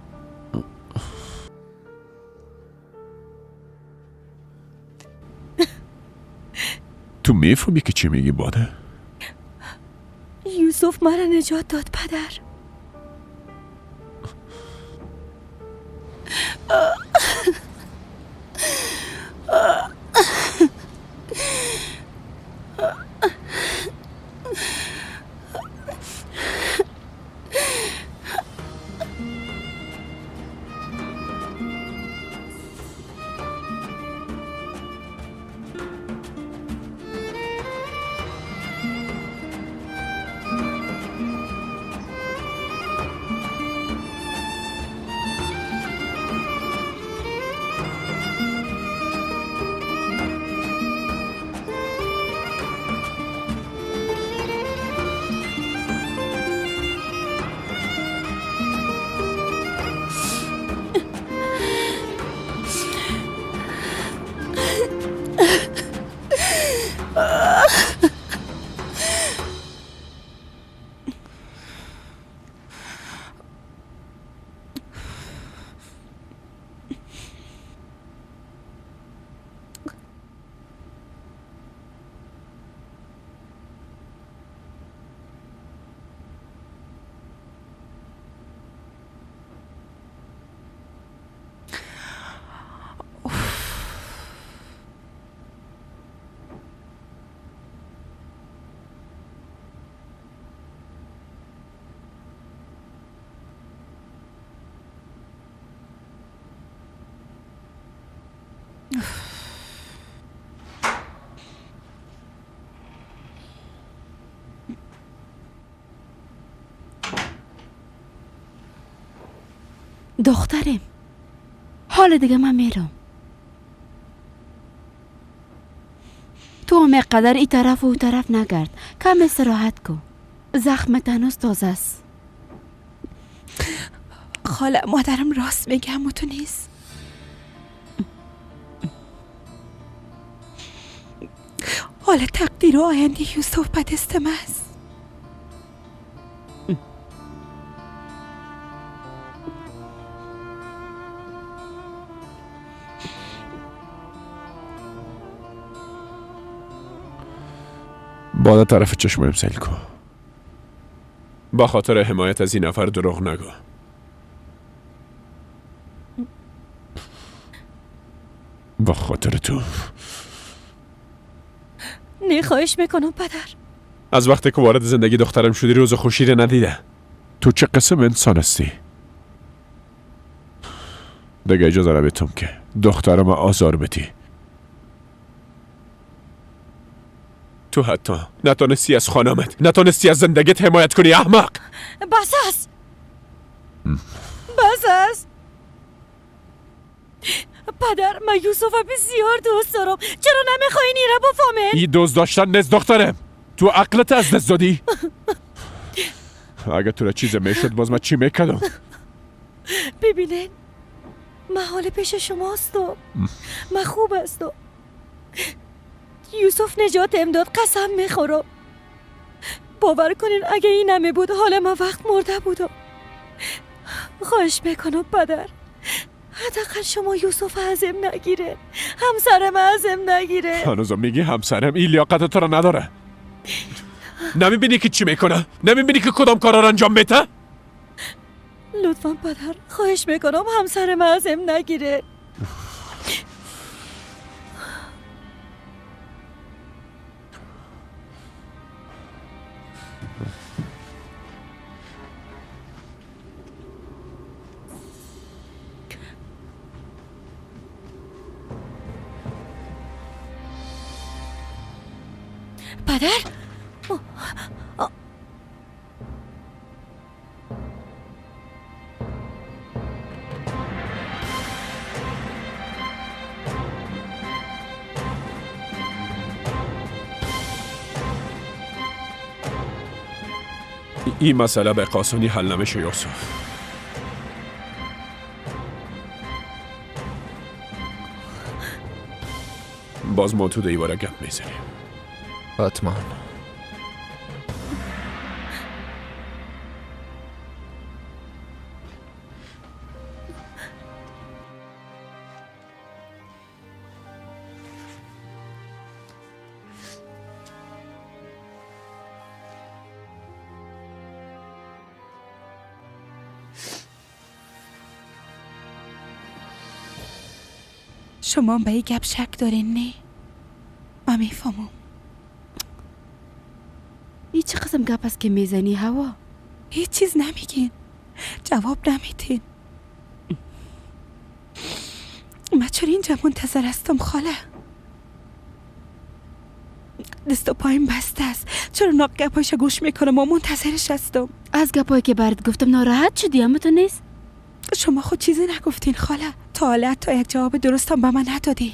تو میفهمی که چی میگی باده؟
یوسف مرا نجات داد پدر.
دخترم حال دیگه من میرم. تو هم قدر ای طرف و او طرف نگرد، کم استراحت کن. زخم هنوز تازه است.
خاله مادرم راست میگه، اما تو نیست. حالا تقدیر و آینده یوسف به دست من است.
بالا طرف چشمم سیل کن. با خاطر حمایت از این نفر دروغ نگو. با خاطر تو.
نه خواهش میکنم پدر.
از وقتی که وارد زندگی دخترم شدی روز خوشی رو ندیده. تو چه قسم انسان هستی؟ دیگه اجازه نمیدم که دخترم آزار بدی. تو حتی نتونستی از خانمت، نتونستی از زندگیت حمایت کنی احمق.
بس است. بس است. پدر من یوسف بسیار دوست دارم. چرا نمیخوایی نیره بفهمین؟
این دوست داشتن نیست دخترم. تو عقلت از دست دادی. اگه تو را چیز میشد باز من چی میکردم؟
ببینین من حال پیش شما هستم. من خوب هستم. یوسف نجات امداد، قسم میخورم. باور کنین اگه این نمی بود حال من وقت مرده بودم. خواهش میکنم پدر حداقل شما یوسف ازم نگیره، همسرم ازم نگیره.
هنوزم میگی همسرم؟ این لیاقت تو رو نداره. نمیبینی که چی میکنه؟ نمیبینی که کدام کارا رو انجام میده؟
لطفا پدر خواهش میکنم همسرم ازم نگیره. پدر
این مسئله به قاسانی حل نمیشه یوسف. باز ما تو دیواره گپ میزنیم.
حتما.
شما به این گپ شک دارین نه؟ من میفهمم.
این چه قسم گپ است که میزنی هوا؟
هیچ چیز نمیگین، جواب نمیتین. من چرا اینجا منتظر هستم خاله؟ دست و پایم بسته است. چرا ناق گپایش گوش میکنم و منتظرش هستم؟
از گپایی که برات گفتم ناراحت شدی اما تو نیست؟
شما خود چیزی نگفتین خاله. تا حالا تا یک جواب درستم به من ندادین.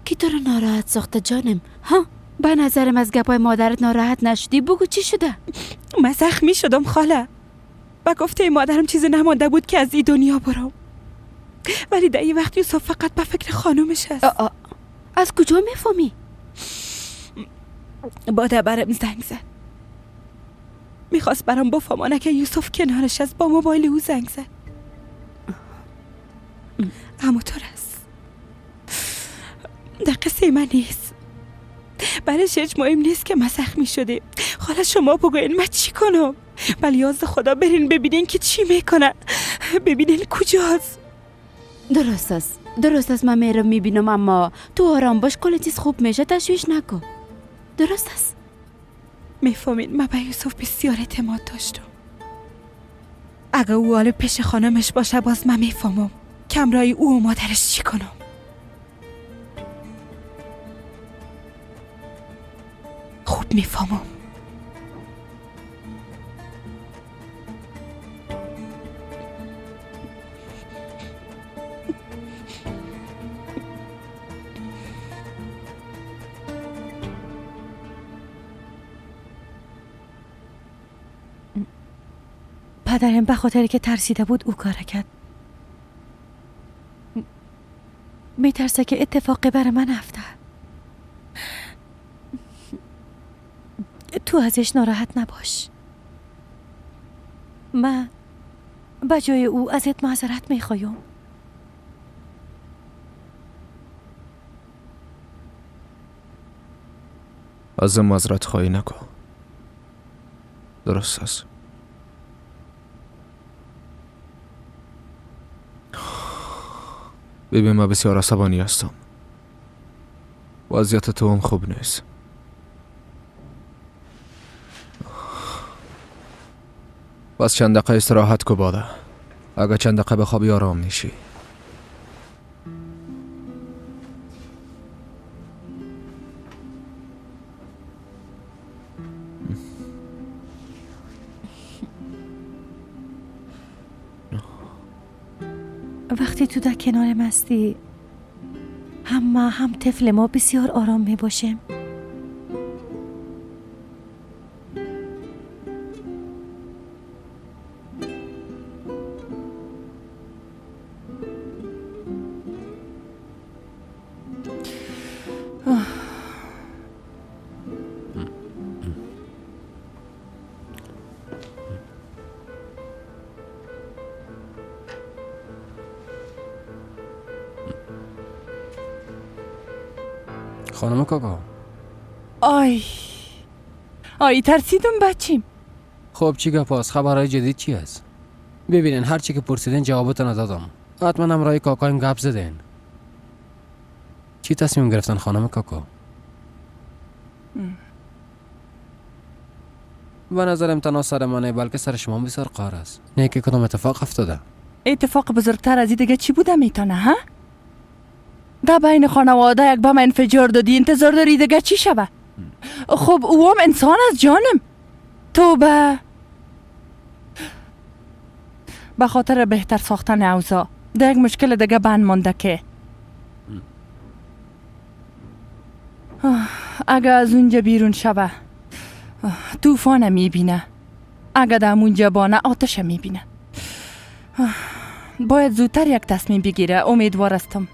کی تو رو ناراحت ساخته جانم؟ ها؟ به نظرم از گپای مادرت ناراحت نشدی. بگو چی شده؟
من زخمی شدم خاله. با گفته مادرم چیزی نمانده بود که از این دنیا برم. ولی در این وقت یوسف فقط به فکر خانومش است.
از کجا میفهمی؟
باده برم زنگ زد. میخواست برام بفهمانه که یوسف کنارش است. با موبایل او زنگ زد. اما تو است در قصه من نیست. برش هیچ مهم نیست که مسخ میشده. خاله شما بگوین من چی کنم؟ ولی یاز خدا برین ببینین که چی میکنن. ببینین کجاست.
درست است، درست است. من میرم میبینم، اما تو آرام باش، کل چیز خوب میشه، تشویش نکن. درست است.
میفهمین من به یوسف بسیار اعتماد داشتم. اگه او حال پیش خانمش باشه باز من میفهمم کمرای او و مادرش چی کنم. خوب میفهمم.
پدرم به خاطر که ترسیده بود او کار کرد. میترسه که اتفاقی بر من افته. تو ازش ناراحت نباش. من به جای او ازت معذرت میخوایم.
از معذرت خواهی نکن. درست است. ببین من بسیار عصبانی هستم. وضعیت تو هم خوب نیست. بس چند دقیقه استراحت کو باده. اگه چند دقیقه بخوابی آرام میشی.
وقتی تو در کنار مستی، هم ما هم طفل ما بسیار آرام می باشیم.
خانم کاکا.
آی آی ترسیدم بچیم.
خب چی گپ است؟ خبرهای جدید چی است؟ ببینین هر چی که پرسیدین جوابتون ندادم. حتما همراه کاکایم گپ زدین. چی تصمیم گرفتن خانم کاکا؟ به نظرم تنها سر من بلکه سر شما بسیار قهر است. نه که کدام اتفاق افتاده؟
اتفاق بزرگتر از این دیگه چی بوده میتونه ها؟ در بین خانواده یک بم انفجار دادی، انتظار داری دیگه چی شوه؟ خب او هم انسان از جانم. توبه. به خاطر بهتر ساختن اوضاع در یک مشکل دیگه بند مانده که اگه از اونجا بیرون شوه طوفان میبینه، اگه در اونجا بانه آتش میبینه. باید زودتر یک تصمیم بگیره. امیدوار هستم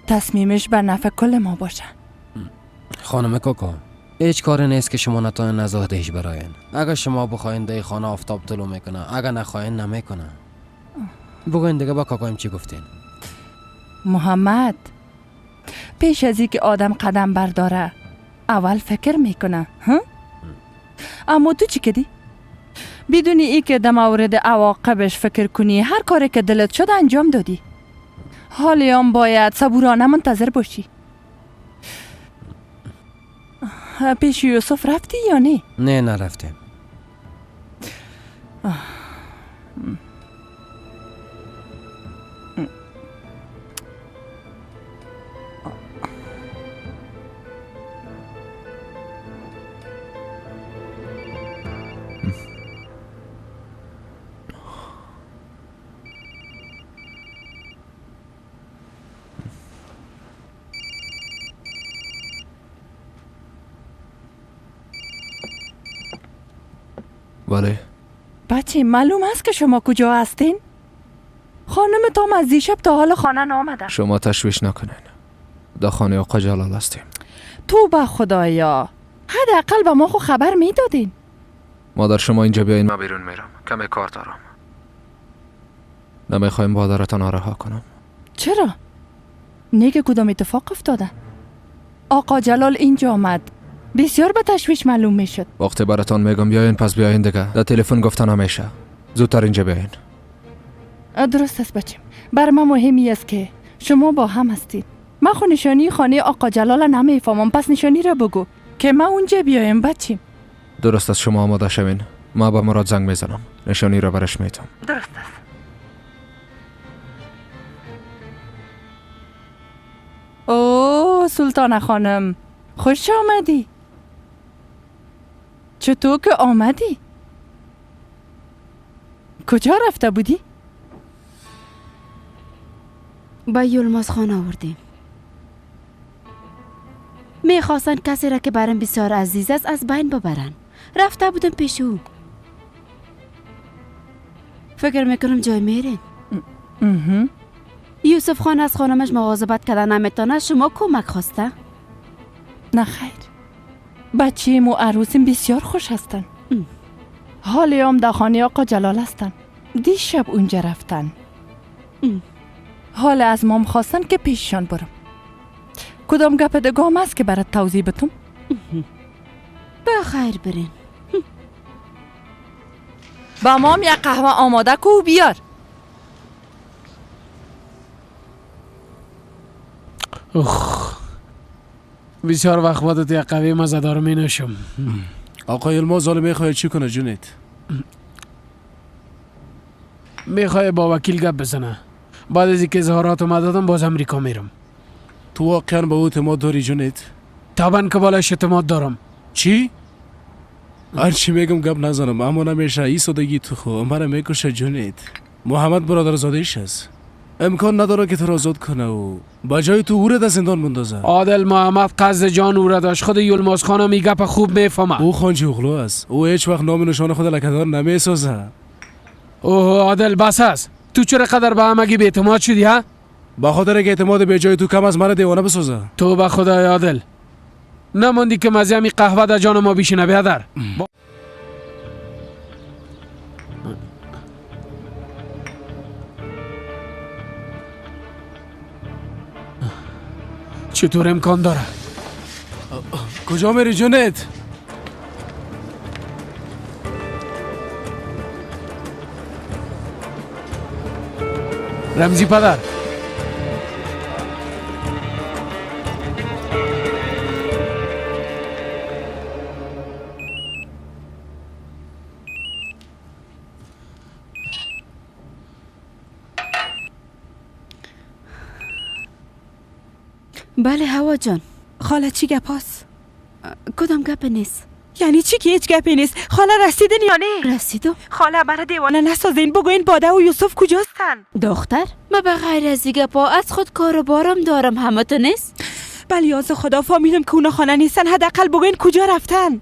تصمیمش به نفع کل ما باشه.
خانم کاکا هیچ کاری نیست که شما نتونین نزاهدهش براین. اگه شما بخواین در خانه آفتاب طلوع میکنه، اگه نخواین نمیکنه. بگوین دیگه با کاکایم چی گفتین؟
محمد پیش از اینکه آدم قدم برداره اول فکر میکنه. ها؟ اما تو چی کدی؟ بدون ای که در مورد عواقبش فکر کنی هر کاری که دلت شد انجام دادی. حالی هم باید صبورانه منتظر باشی. پیش یوسف رفتی یا نه؟
نه نرفتیم.
بله
بچه معلوم است که شما کجا هستین؟ خانم تام از دیشب تا حال خانه نامده.
شما تشویش نکنین، در خانه آقا جلال هستیم.
تو به خدایا، حداقل به ما خو خبر میدادین.
مادر شما اینجا بیاین، من بیرون میرم، کمی کار دارم. نمیخوایم مادرتان رها کنم.
چرا؟ نیگه کدام اتفاق افتاده؟ آقا جلال اینجا آمد، بسیار به تشویش معلوم میشد.
وقتی براتان میگم بیاین پس بیاین دیگه، در تلفن گفتن نمیشه. زودتر اینجا بیاین.
درست است بچم، بر من مهمی است که شما با هم هستید. من خو نشانی خانه آقا جلال نمیفهمم، پس نشانی را بگو که من اونجا بیایم بچیم.
درست است، شما آماده شوین، ما به مراد زنگ میزنم، نشانی را برش میتم.
درست است. اوه سلطانه خانم، خوش آمدی. چطور که آمدی؟ کجا رفته بودی؟
با یلماز خانه آوردیم. میخواستن کسی را که برم بسیار عزیز است از بین ببرن. رفته بودم پیش او. فکر میکنم جای میرین. یوسف خان از خانمش مواظبت کردن نمیتونه، شما کمک خواسته؟
نه خیر، بچیم و عروسیم بسیار خوش هستن. حالی هم در خانه آقا جلال هستن. دیشب اونجا رفتن. حال از مام خواستن که پیششان برم. کدام گپ دگام است که برات توضیح بتم؟
بخیر برین.
با مام یک قهوه آماده کو بیار.
اخ بسیار وقت بعد یک قهوه مزه‌دار می نوشم.
آقا یلماز حالا میخواد چی کنه جونت؟
میخوای با وکیل گپ بزنه. بعد از اینکه اظهارات ما دادم باز امریکا میرم.
تو واقعا به او اعتماد داری جونت؟
طبعا که بالایش اعتماد دارم.
چی؟ هرچی میگم گپ نزنم، اما نمیشه. این سادگی تو خو مرا میکشه جونت. محمد برادرزادهش است، امکان نداره که تو را آزاد کنه و با جای تو او را در زندان بندازه.
عادل محمد قصد جان او را داشت. خود یلماز خانم این گپ خوب میفهمه.
او خانجی اغلو است، او هیچ وقت نام نشان خود لکه‌دار نمیسازه.
اوه عادل بس است. تو چرا قدر به همگی بی‌اعتماد شدی ها؟
با خاطر که اعتماد به جای تو کم از مرا دیوانه بسازه.
تو به خدای عادل نماندی که مزه می قهوه در جان ما بیشینه بیادر. چطور امکان داره؟
کجا میری جونت؟
رمزی پدر،
بله هوا جان.
خاله چی گپ هست؟
کدام گپ نیست؟
یعنی چی که هیچ گپی نیست؟ خاله رسیدن یا نه؟
رسیدم.
خاله مرا دیوانه نسازین، بگوین باده و یوسف کجاستن؟
دختر ما به غیر از گپا از خود کار و بارم دارم، همه تو نیست؟
بله یاز خدا فهمیدم که اونا خانه نیستن، حداقل بگوین کجا رفتن.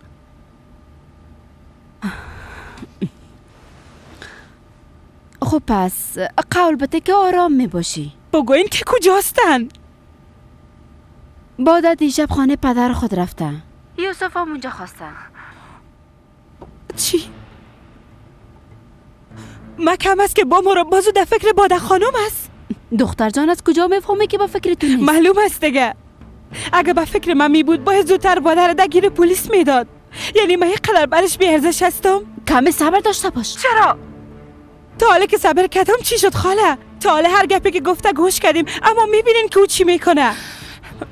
خب پس قول بده که آرام میباشی.
بگوین که کجاستن؟
باده دیشب خانه پدر خود رفته. یوسف هم اونجا خواستن.
چی؟ ما کم است که با ما را بازو در فکر باده خانم است.
دختر جان از کجا میفهمی که با فکر تو نیست؟
معلوم است دیگه. اگه با فکر من می بود باید زودتر باده را درگیر پلیس میداد. یعنی من اینقدر برش بی ارزش هستم؟
کمی صبر داشته باش.
چرا؟ تا حالا که صبر کردم چی شد خاله؟ تا حالا هر گپی که گفته گوش کردیم، اما میبینین که او چی میکنه.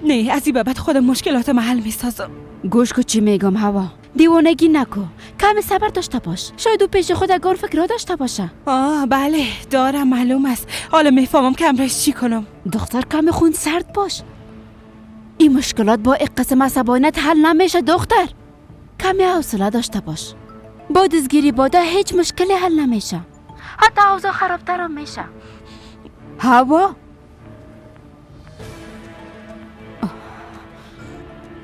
نه از این بابت خودم مشکلات محل میسازم.
گوش کو چی میگم هوا، دیوانگی نکو، کمی صبر داشته باش. شاید او پیش خود اگر فکر داشته باشه.
آه بله دارم، معلوم است. حالا میفهمم که امرش چی کنم.
دختر کمی خون سرد باش. این مشکلات با یک قسم عصبانیت حل نمیشه دختر. کمی حوصله داشته باش. با دزگیری باده هیچ مشکلی حل نمیشه، حتی اوضاع خرابتر هم میشه. هوا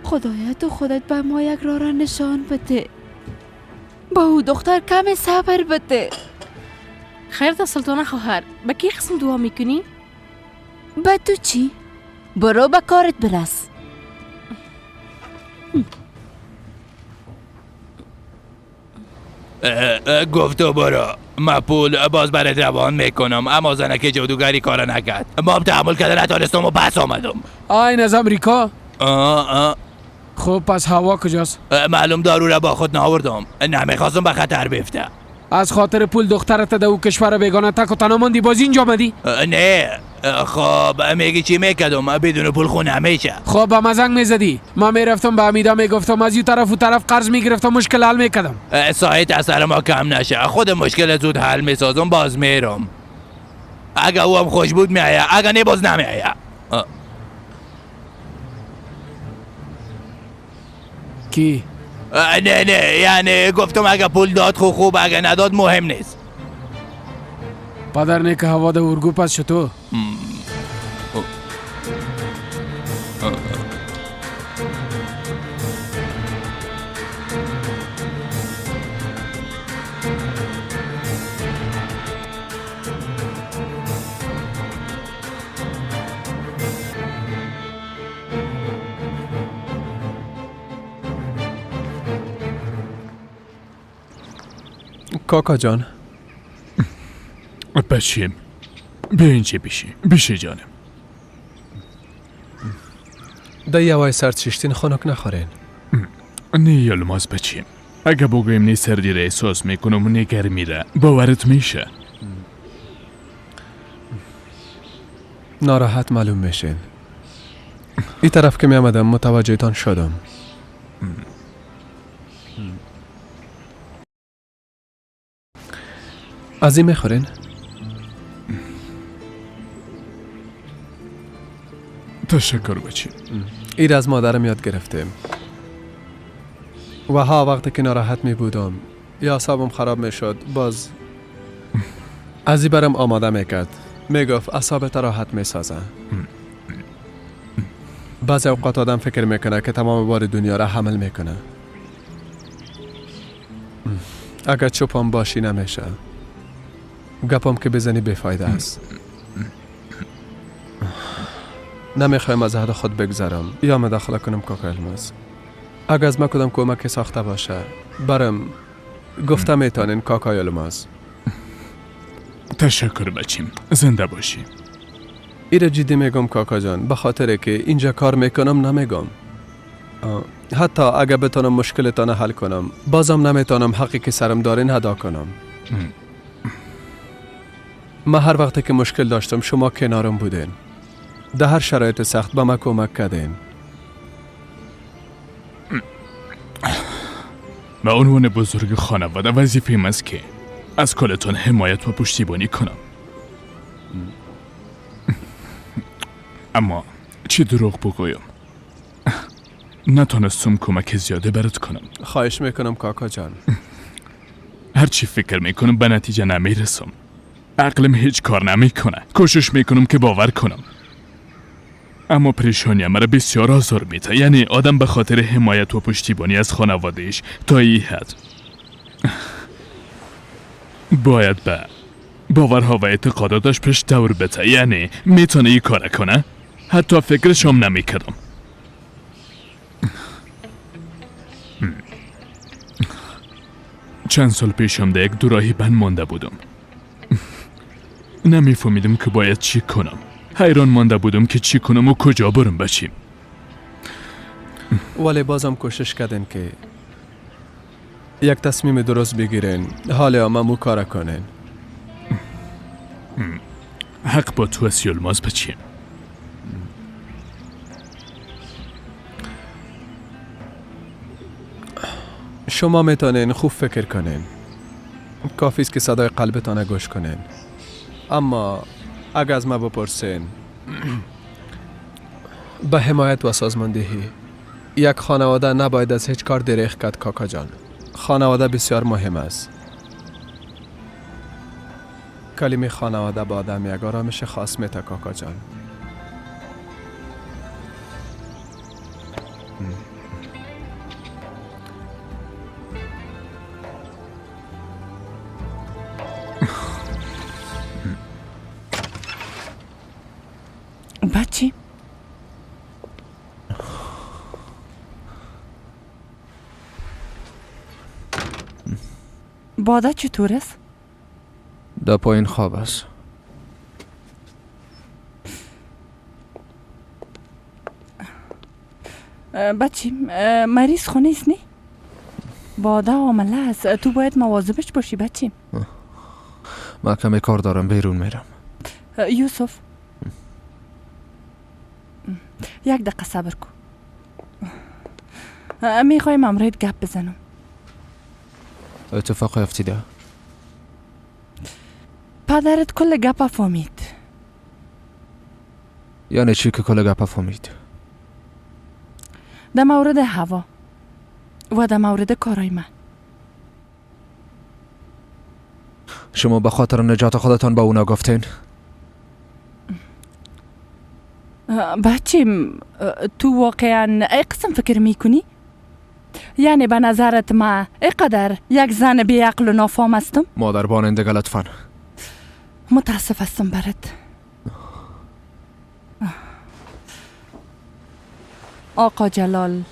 خدایا تو خودت به ما یک راه را نشان بده. با او دختر کمی صبر بده.
خیر ده سلطانه خواهر، به کی قسم دعا میکنی؟
به تو چی؟ برو به کارت برس.
گفت و برو، من پول باز برات روان میکنم، اما زنک جادوگری کار نکرد. ما تحمل کرده نتانستم و پس آمدم.
این از امریکا؟ خب پس هوا کجاست؟
معلوم دارو را با خود نآوردم، نمیخواستم به خطر بیفته.
از خاطر پول دخترت در او کشور بیگانه تک و تنها ماندی، باز اینجا آمدی؟
نه خب میگی چی میکردم؟ بدون پول خونه نمیشه.
خب به ما زنگ میزدی، ما میرفتم به حمیده میگفتم، از این طرف و طرف قرض میگرفتم، مشکل حل میکردم.
سایت اثر ما کم نشه، خود مشکل زود حل میسازم، باز میرم. اگه او هم خوش بود میآید، اگه نه باز نمیآید.
کی؟
نه نه یعنی گفتم اگه پول داد خوب، اگه نداد مهم نیست.
پدر نیک هوا ده ارگو پس شتو.
کاکا جان.
بچیم بیا اینجا بشی بشی جانم.
ده یوای سرد ششتین خنک نخورین.
نه یلماز بچیم، اگه بگویم نه سردی را احساس میکنم و نه گرمی را، باورت میشه.
ناراحت معلوم میشین. این طرف که میامدم متوجهتان شدم. از این میخورین؟
تشکر بچیم.
ایر از مادرم یاد گرفتیم. و ها وقتی که ناراحت می بودم یا اعصابم خراب می شد، باز از این برم آماده می کرد. می گفت اعصابت راحت می سازه. بعضی اوقات آدم فکر میکنه که تمام بار دنیا را حمل میکنه. اگر چوپم باشی نمیشه، گپم که بزنی بیفایده است. نمیخوایم از حد خود بگذرم یا مداخله کنم کاکا الماس. اگر از ما کدام کمک ساخته باشه برم گفته میتونین کاکای الماس.
تشکر بچیم، زنده باشی.
ایره جدی میگم کاکا جان، به خاطر که اینجا کار میکنم نمیگم. حتی اگر بتونم مشکلتان حل کنم بازم نمیتونم حقی که سرم دارین ادا کنم. من هر وقت که مشکل داشتم شما کنارم بودین. در هر شرایط سخت به من کمک کردین.
به عنوان بزرگ خانواده وظیفه‌ام است که از کلتان حمایت و پشتیبانی کنم. اما چی دروغ بگویم، نتونستم کمک زیاده برات کنم.
خواهش میکنم کاکا جان.
هرچی فکر میکنم به نتیجه نمیرسم. عقلم هیچ کار نمیکنه. کوشش میکنم که باور کنم، اما پریشانی مرا بسیار آزار میده. یعنی آدم به خاطر حمایت و پشتیبانی از خانوادهش تا این حد باید به باورها و اعتقاداتش پشت دور بده. یعنی میتونه این کار کنه؟ حتی فکرش هم نمیکردم. چند سال پیشم در یک دوراهی بند مانده بودم. نمیفهمیدم که باید چی کنم. حیران مانده بودم که چی کنم و کجا برم بچیم.
ولی بازم کوشش کردین که یک تصمیم درست بگیرین. حالا ممو کار کنین.
حق با تو است یلماز بچیم.
شما میتونین خوب فکر کنین. کافی است که صدای قلبتان گوش کنین. اما اگر از ما بپرسین به حمایت و سازماندهی یک خانواده نباید از هیچ کار دریغ کرد کاکا جان. خانواده بسیار مهم است. کلمه خانواده با آدم یک آرامش خاص میته کاکا جان.
بچی باده چطور است؟
در پایین خواب است.
بچی مریض خونه است نی؟ باده عامله است، تو باید مواظبش باشی بچیم.
من کمی کار دارم، بیرون میرم.
یوسف یک دقیقه صبر کن. میخوایم امرایت گپ بزنم.
اتفاق افتیده.
پدرت کل گپ فهمید.
یعنی چی که کل گپ فهمید؟
در مورد هوا و در مورد کارای من.
شما به خاطر نجات خودتان به اونا گفتین؟
بچیم تو واقعا ای قسم فکر میکنی؟ یعنی به نظرت ما اینقدر یک زن بی عقل و نافام هستم؟
مادر بانندگه لطفا.
متاسف هستم برات. آقا جلال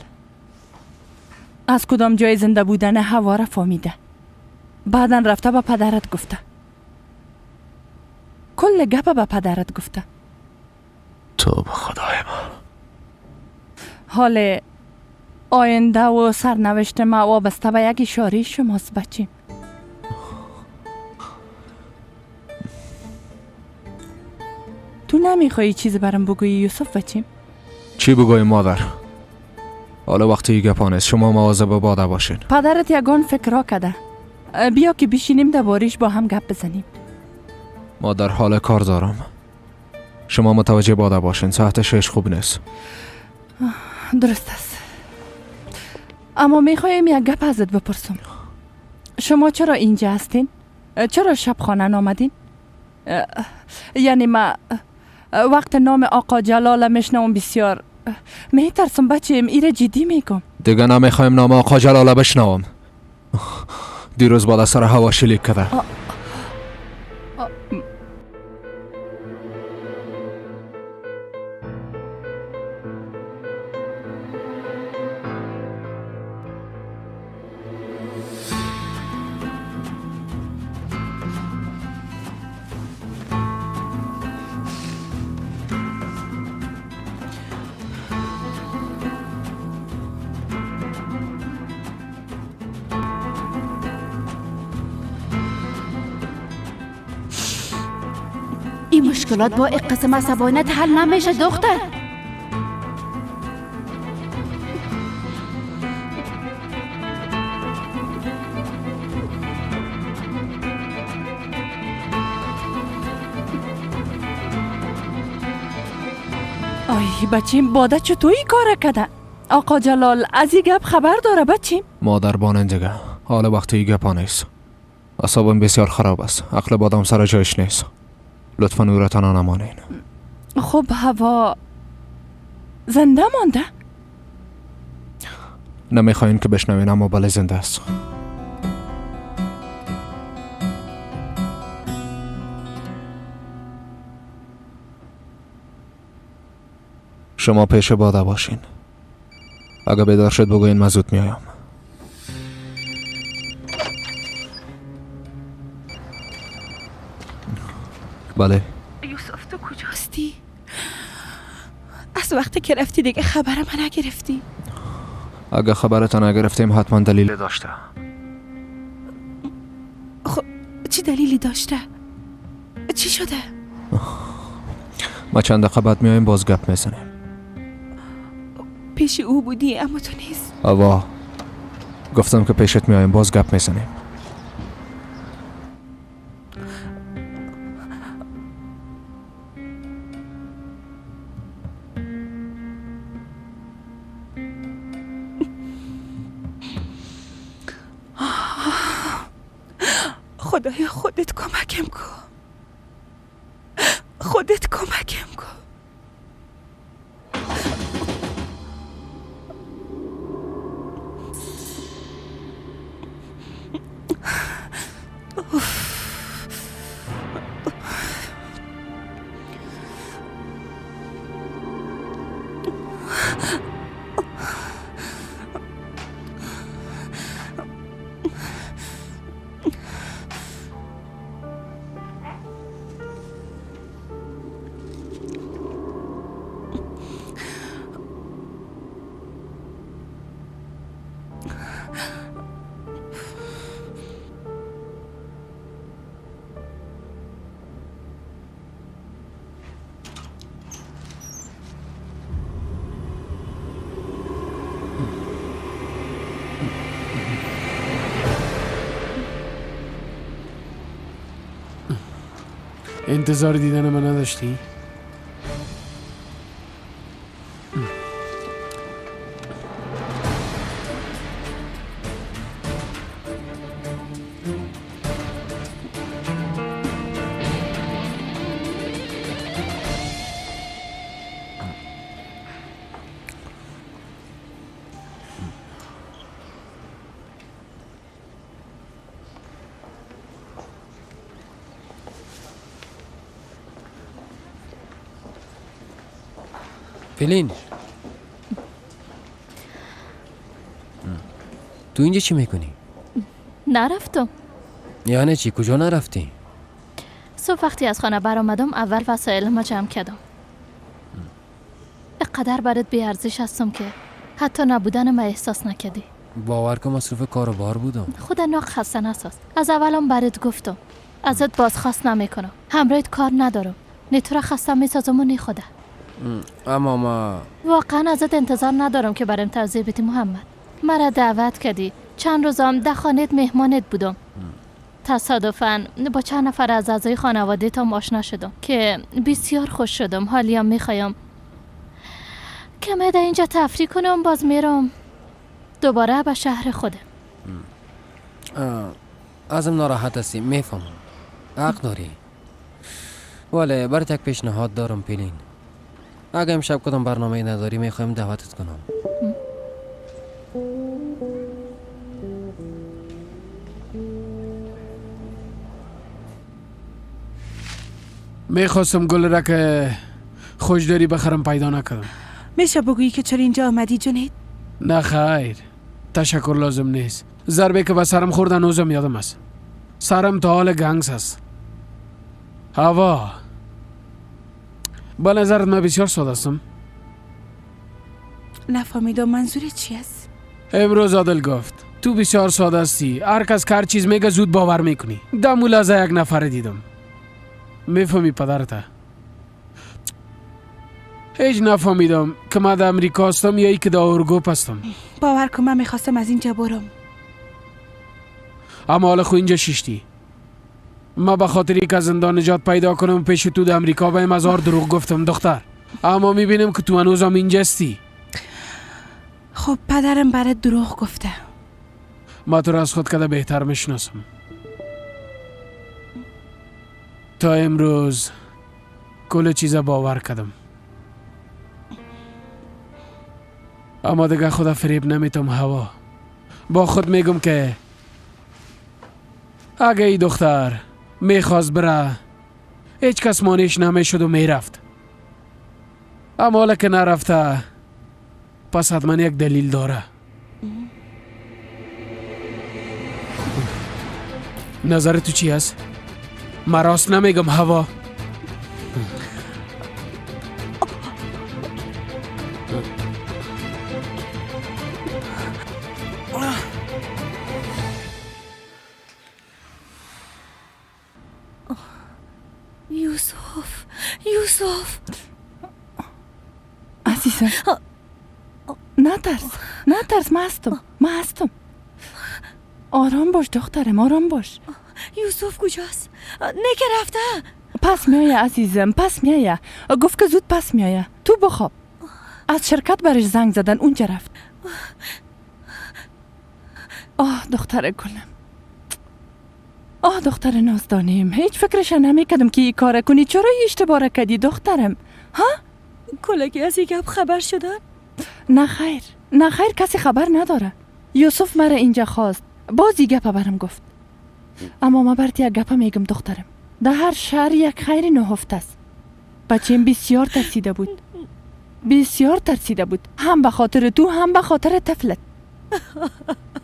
از کدام جای زنده بودن هوا را فهمیده، بعدا رفته به پدرت گفته، کل گپ به پدرت گفته.
توبه خدای ما.
حال آینده و سرنوشت ما وابسته به یک اشاره شماست بچیم. تو نمیخوایی چیزی برام بگویی یوسف بچیم؟
چی بگویم مادر؟ حالا وقتی گپان است، شما مواظب باده باشین.
پدرت یگان فکرا کرده، بیا که بشینیم دربارش با هم گپ بزنیم.
مادر حال کار دارم، شما متوجه باده باشین، ساعت 6 خوب نیست.
درست است، اما میخوایم یک گپ ازت بپرسم. شما چرا اینجا هستین؟ چرا شب خانه نامدین؟ یعنی ما وقت نام آقا جلال میشنوم بسیار میترسم بچیم، ایره جدی میگم.
دیگه نمیخوایم نام آقا جلال بشنوم. دیروز بالا سر هوا شلیک کرده.
این مشکلات با یک قسم عصبانیت حل نمیشه دختر.
آی بچیم باده چطوری کار کرده؟ آقا جلال از این گپ خبر داره بچیم؟
مادر بانندگه حالا وقتی گپ نیست. اعصابم بسیار خراب است، عقل بادام سر جایش نیست. لطفا او را تنها نمانین.
خب هوا زنده مانده؟
نمیخواین که بشنوین، اما بله زنده است. شما پیش باده باشین، اگه بیدار شد بگوین من زود میایم. بله.
یوسف تو کجاستی؟ از وقتی که رفتی دیگه خبر من نگرفتی.
اگه خبرتان نگرفتیم حتما دلیل داشته.
چی دلیلی داشته؟ چی شده؟
ما چند دقیقه بعد میایم باز گپ میزنیم.
پیش او بودی اما تو نیست.
هوا گفتم که پیشت میایم باز گپ میزنیم.
خدایا خودت کمکم کن، خودت کمکم کن.
انتظار دیدن من نداشتی؟
فیلین، تو اینجا چی میکنی؟
نرفتم.
یعنی چی؟ کجا نرفتی؟
صبح وقتی از خانه برآمدم اول وسایل ما جمع کردم. اقدر برات بی ارزش هستم که حتی نبودن ما احساس نکردی.
باور کن مصروف کار و بار بودم.
خدا ناق خسته نساز. از اولم برات گفتم ازت بازخواست نمیکنم، همراهت کار ندارم، نه تو را خسته میسازم و نه خدا.
اما ما
واقعا ازت انتظار ندارم که برام توضیح بدی محمد. مرا دعوت کردی، چند روزم در خانهت مهمانت بودم. تصادفاً با چند نفر از اعضای خانواده تام آشنا شدم که بسیار خوش شدم. حالیم میخوایم که در اینجا تفریح کنم، باز میرم دوباره به شهر خودم.
ازم ناراحت هستی، میفهمم، حق داری، ولی برات یک پیشنهاد دارم پیلین. اگه امشب کدام برنامه نداری میخوایم دعوتت کنم.
میخواستم گل را که خوش داری بخرم پیدا نکردم.
میشه بگویی که چرا اینجا آمدی جنید؟
نه خیر، تشکر لازم نیست. ضربه که به سرم خورد هنوزم یادم است. سرم تا حال گنگس است. هوا به نظرت من بسیار ساده هستم؟
نفهمیدم منظور چی است؟
امروز عادل گفت تو بسیار ساده هستی، هر کس که هر چیز میگه زود باور میکنی. دم لحظه یک نفر دیدم. میفهمی پدرته؟ هیچ نفهمیدم که من در امریکا هستم یا ای که در اورگوپ هستم.
باور کن من میخواستم از اینجا برم،
اما حالا خو اینجا شیشتی. ما به خاطر که از زندان نجات پیدا کنم پیش تو در امریکا بایم هزار دروغ گفتم دختر، اما میبینم که تو هنوزم اینجا هستی.
خب پدرم برات دروغ گفته.
ما تو را از خود کده بهتر میشناسم. تا امروز کل چیز باور کردم، اما دیگه خدا فریب نمیتم. هوا با خود میگم که اگه ای دختر میخواست بره هیچ کس مانعش نمیشد و میرفت، اما حالا که نرفته پس حتما یک دلیل داره. نظر تو چی است؟ من راست نمیگم هوا؟
یوسف، یوسف
عزیزم، نترس، نترس، من هستم، من هستم. آرام باش دخترم، آرام باش.
یوسف کجاست؟ نه که رفته.
پس میایه عزیزم، پس میایه. گفت که زود پس میایه. تو بخواب. از شرکت برش زنگ زدن، اونجا رفت. آه دختر گلم، آه دختر نازدانیم، هیچ فکرش نمیکردم که این کار کنی. چرا اشتباه کردی دخترم؟ ها؟
کلگی از یک خبر شدن؟
نه خیر، نه خیر، کسی خبر نداره. یوسف مرا اینجا خواست، باز گپ برم گفت. اما ما برات یک گپ میگم دخترم، در هر شهر یک خیر نهفته است. بچیم بسیار ترسیده بود، بسیار ترسیده بود، هم به خاطر تو هم به خاطر طفلت.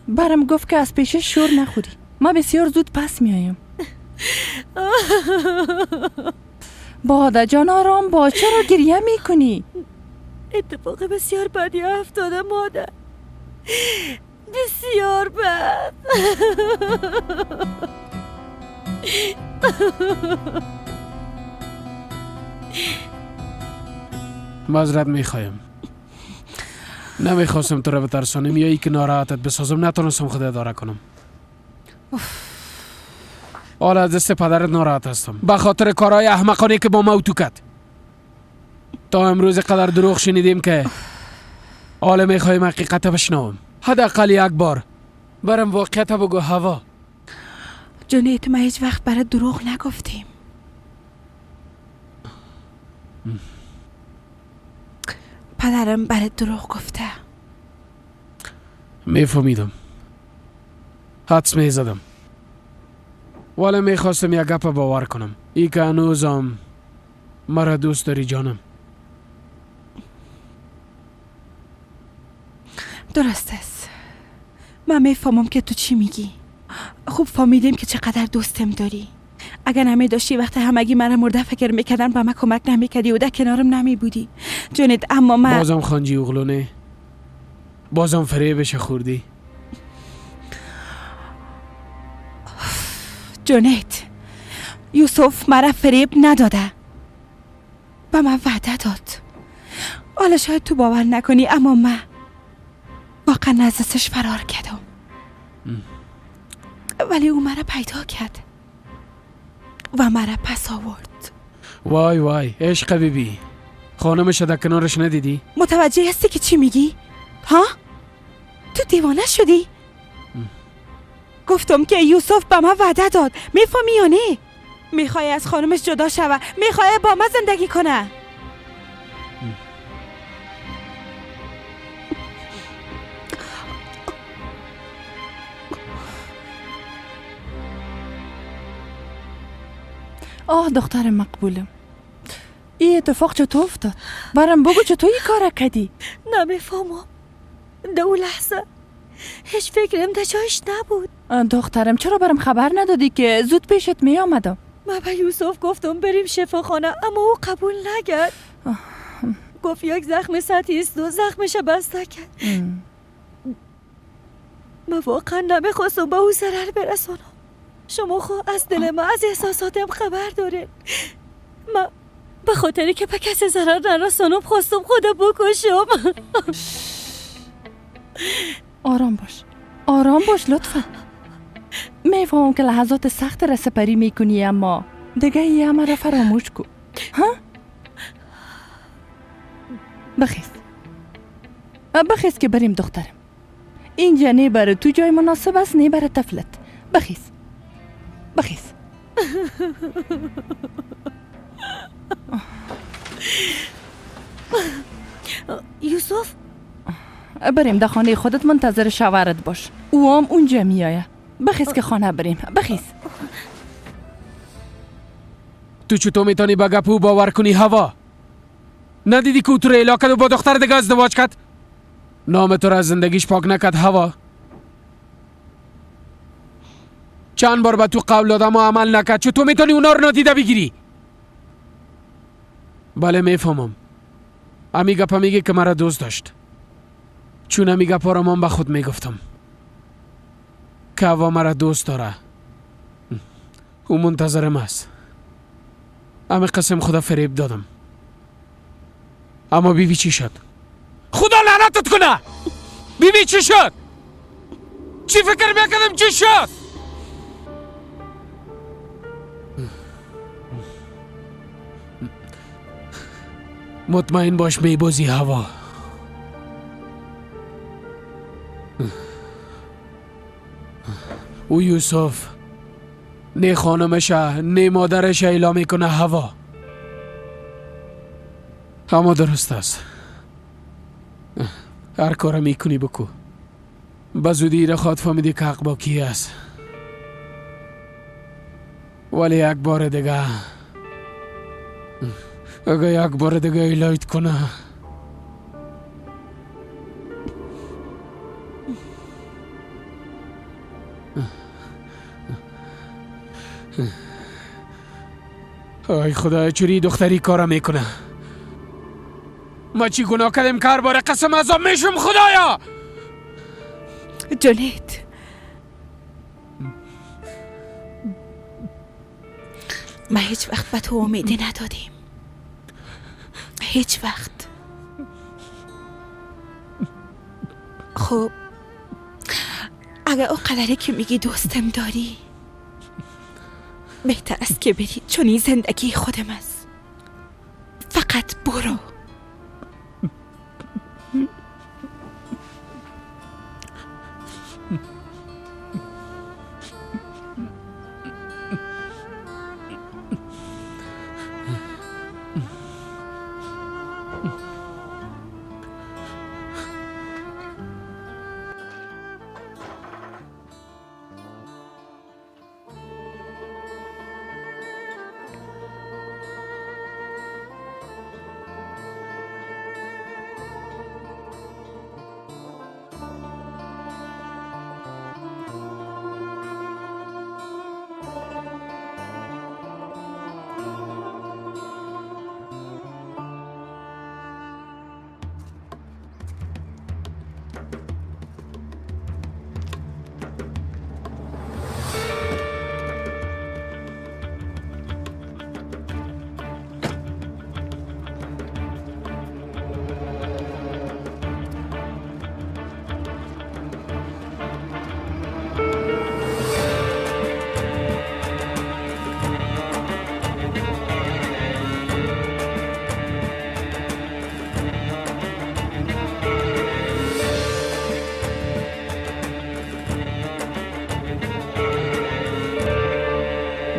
برم گفت که از پیش شور نخوری، ما بسیار زود پس میایم. باده جان آرام باش، چرا گریه میکنی؟
اتفاق بسیار بدی افتاده مادر، بسیار بد.
معذرت میخوایم، نمیخواستم تو را بترسانیم یا ای که ناراحتت بسازم، نتونستم خود اداره کنم. حالا از دست پدرت ناراحت هستم به خاطر کارهای احمقانه که با ما تو کرد. تا امروز قدر دروغ شنیدیم که حالا میخوایم حقیقت بشنوم. حداقل یک بار برم واقعیت بگو. هوا
جونیت، ما هیچ وقت برای دروغ نگفتیم. پدرم برای دروغ گفته.
میفهمیدم، حدس میزدم، ولی میخواستم یک گپ باور کنم، ای که هنوزم مرا دوست داری جانم.
درست است، من میفهمم که تو چی میگی. خوب فهمیدیم که چقدر دوستم داری. اگر نمی داشتی وقت همگی مرا مرده فکر میکردن به من کمک نمیکردی و در کنارم نمی بودی جونت. اما من
بازم خانجی اغلونه، بازم فریبش خوردی
جونت. یوسف مرا فریب نداده، به من وعده داد. حالا شاید تو باور نکنی اما من واقعا از دستش فرار کردم، ولی او مرا پیدا کرد و مرا پس آورد.
وای وای عشق بیبی، خانمش در کنارش ندیدی؟
متوجه هستی که چی میگی؟ ها؟ تو دیوانه شدی؟ گفتم که یوسف به من وعده داد، میفهمی یا نه؟ میخوای از خانمش جدا شوه، میخوای با من زندگی کنه.
آه دختر مقبولم، این اتفاق چطور افتاد؟ برام بگو چطور این کار کردی؟
نمیفهمم، در اون لحظه هیچ فکرم در جایش نبود.
دخترم چرا برام خبر ندادی که زود پیشت می آمدم؟
من به یوسف گفتم بریم شفاخانه اما او قبول نکرد. گفت یک زخم سطحی است و زخمش بسته کرد. من واقعا نمیخواستم به او ضرر برسانم. شما خو از دل من، از احساساتم خبر دارین. من به خاطری که به کسی ضرر نرسانم خواستم خودم بکشم.
آرام باش، آرام باش لطفا. میفهمم که لحظات سخت را سپری میکنی اما دیگه یه همه را فراموش کن. ها؟ بخیز، بخیز که بریم دخترم. اینجا نه برای تو جای مناسب است نه برای طفلت. بخیز، بخیز.
یوسف
بریم در خانه خودت منتظر شوهرت باش، او هم اونجا میایه. بخیز که خانه بریم، بخیز.
تو چطور میتونی به گپ او باور کنی هوا؟ ندیدی که او تو را اعلا کرد و با دختر دیگه ازدواج کرد؟ نام تو را از زندگیش پاک نکرد هوا؟ چند بار به تو قول دادم و عمل نکرد، چطور میتونی اونا رو نادیده بگیری؟ بله میفهمم، امی گپ میگه که مرا دوست داشت، چون امی گپا را من به خود میگفتم که هوا مرا دوست داره، او منتظرم است. همه قسم خدا فریب دادم، اما بیبی چی شد؟ خدا لعنتت کنه! بیبی چی شد؟ چی فکر میکردم چی شد؟ مطمئن باش میبازی هوا. او یوسف نه خانمشه نه مادرش اعلام میکنه هوا. اما درست است، هر کار میکنی بکو. به زودی را خواهد فهمیدی که حق با کی است. ولی یک بار دیگه، اگه یک بار دیگه ایلایت کنه، ای خدا چوری دختری کارا میکنه. ما چی گناه کردیم که هر بار قسم عذاب میشم؟ خدایا.
جنید ما هیچ وقت به تو امیدی ندادیم، هیچ وقت. خب اگر او قدری که میگی دوستم داری، بهتر است که بری، چون این زندگی خودم است. فقط برو.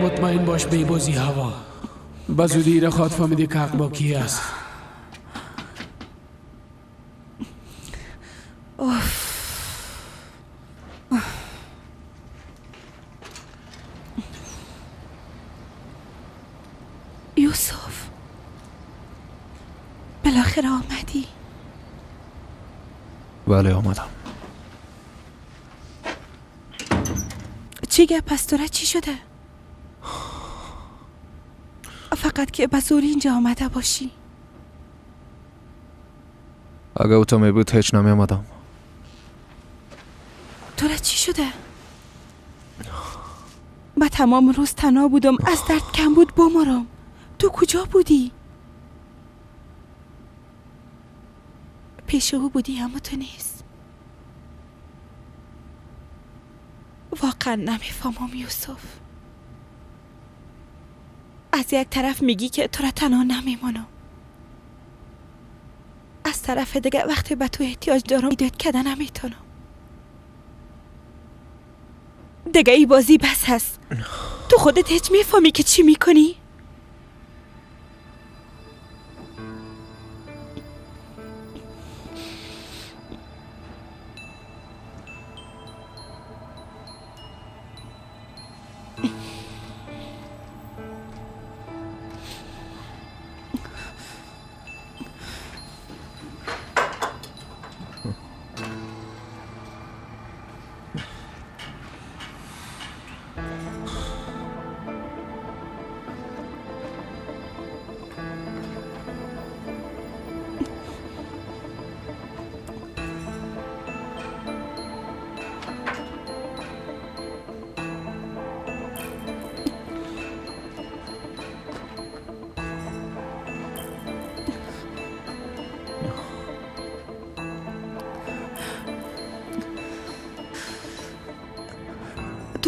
مطمئن باش بیبازی هوا. به زودی را خواهد فهمیدی که حق با کی است.
یوسف بالاخره آمدی.
بله آمدم.
چی گپ از تو؟ چی شده؟ فقط که به زور اینجا آمده باشی.
اگه او تو می بود هیچ نمی آمدم.
تو را چی شده؟ من تمام روز تنها بودم، از درد کم بود بمرم. تو کجا بودی؟ پیش او بودی اما تو نیست. واقعا نمیفهمم یوسف. از یک طرف میگی که تو را تنها نمیمانم، از طرف دیگه وقتی به تو احتیاج دارم بیداد کردن نمیتونم. دیگه ای بازی بس هست. تو خودت هیچ میفهمی که چی میکنی؟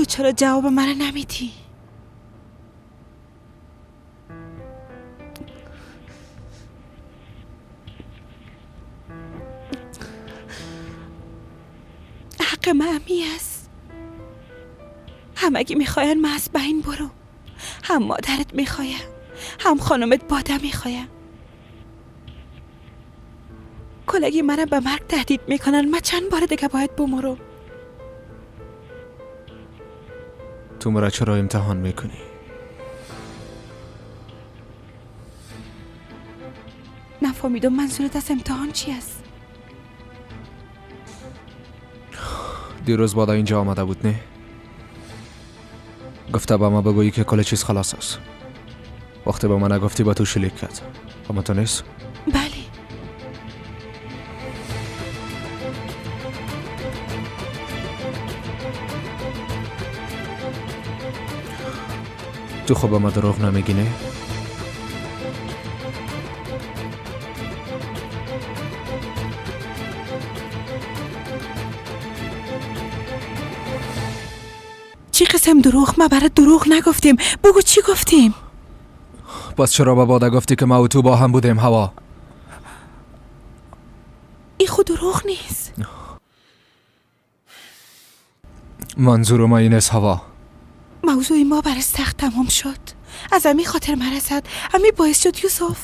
چرا جواب مرا نمیدی؟ حق من امی است. همگی میخواین من از بین برو. هم مادرت میخوایه، هم خانمت باده میخوایه. کلگی مرا به مرگ تهدید میکنن. من چند بار دیگه باید بمرم؟
تو مرا چرا امتحان میکنی؟
نفهمیدم منظورت از امتحان چی است؟
دیروز بادا اینجا آمده بود نه؟ گفته به ما بگویی که کل چیز خلاص است. وقتی به من نگفتی با تو شلیک کرد. اما تو نیست؟
بله.
تو خب به ما دروغ نمیگی نه؟
چی قسم دروغ؟ ما برات دروغ نگفتیم. بگو چی گفتیم؟
پس چرا به باده گفتی که ما و تو با هم بودیم هوا؟
این خود دروغ نیست.
منظور ما این است هوا.
موضوع ما برای سخت تمام شد. از امی خاطر مرسد. امی باعث شد یوسف.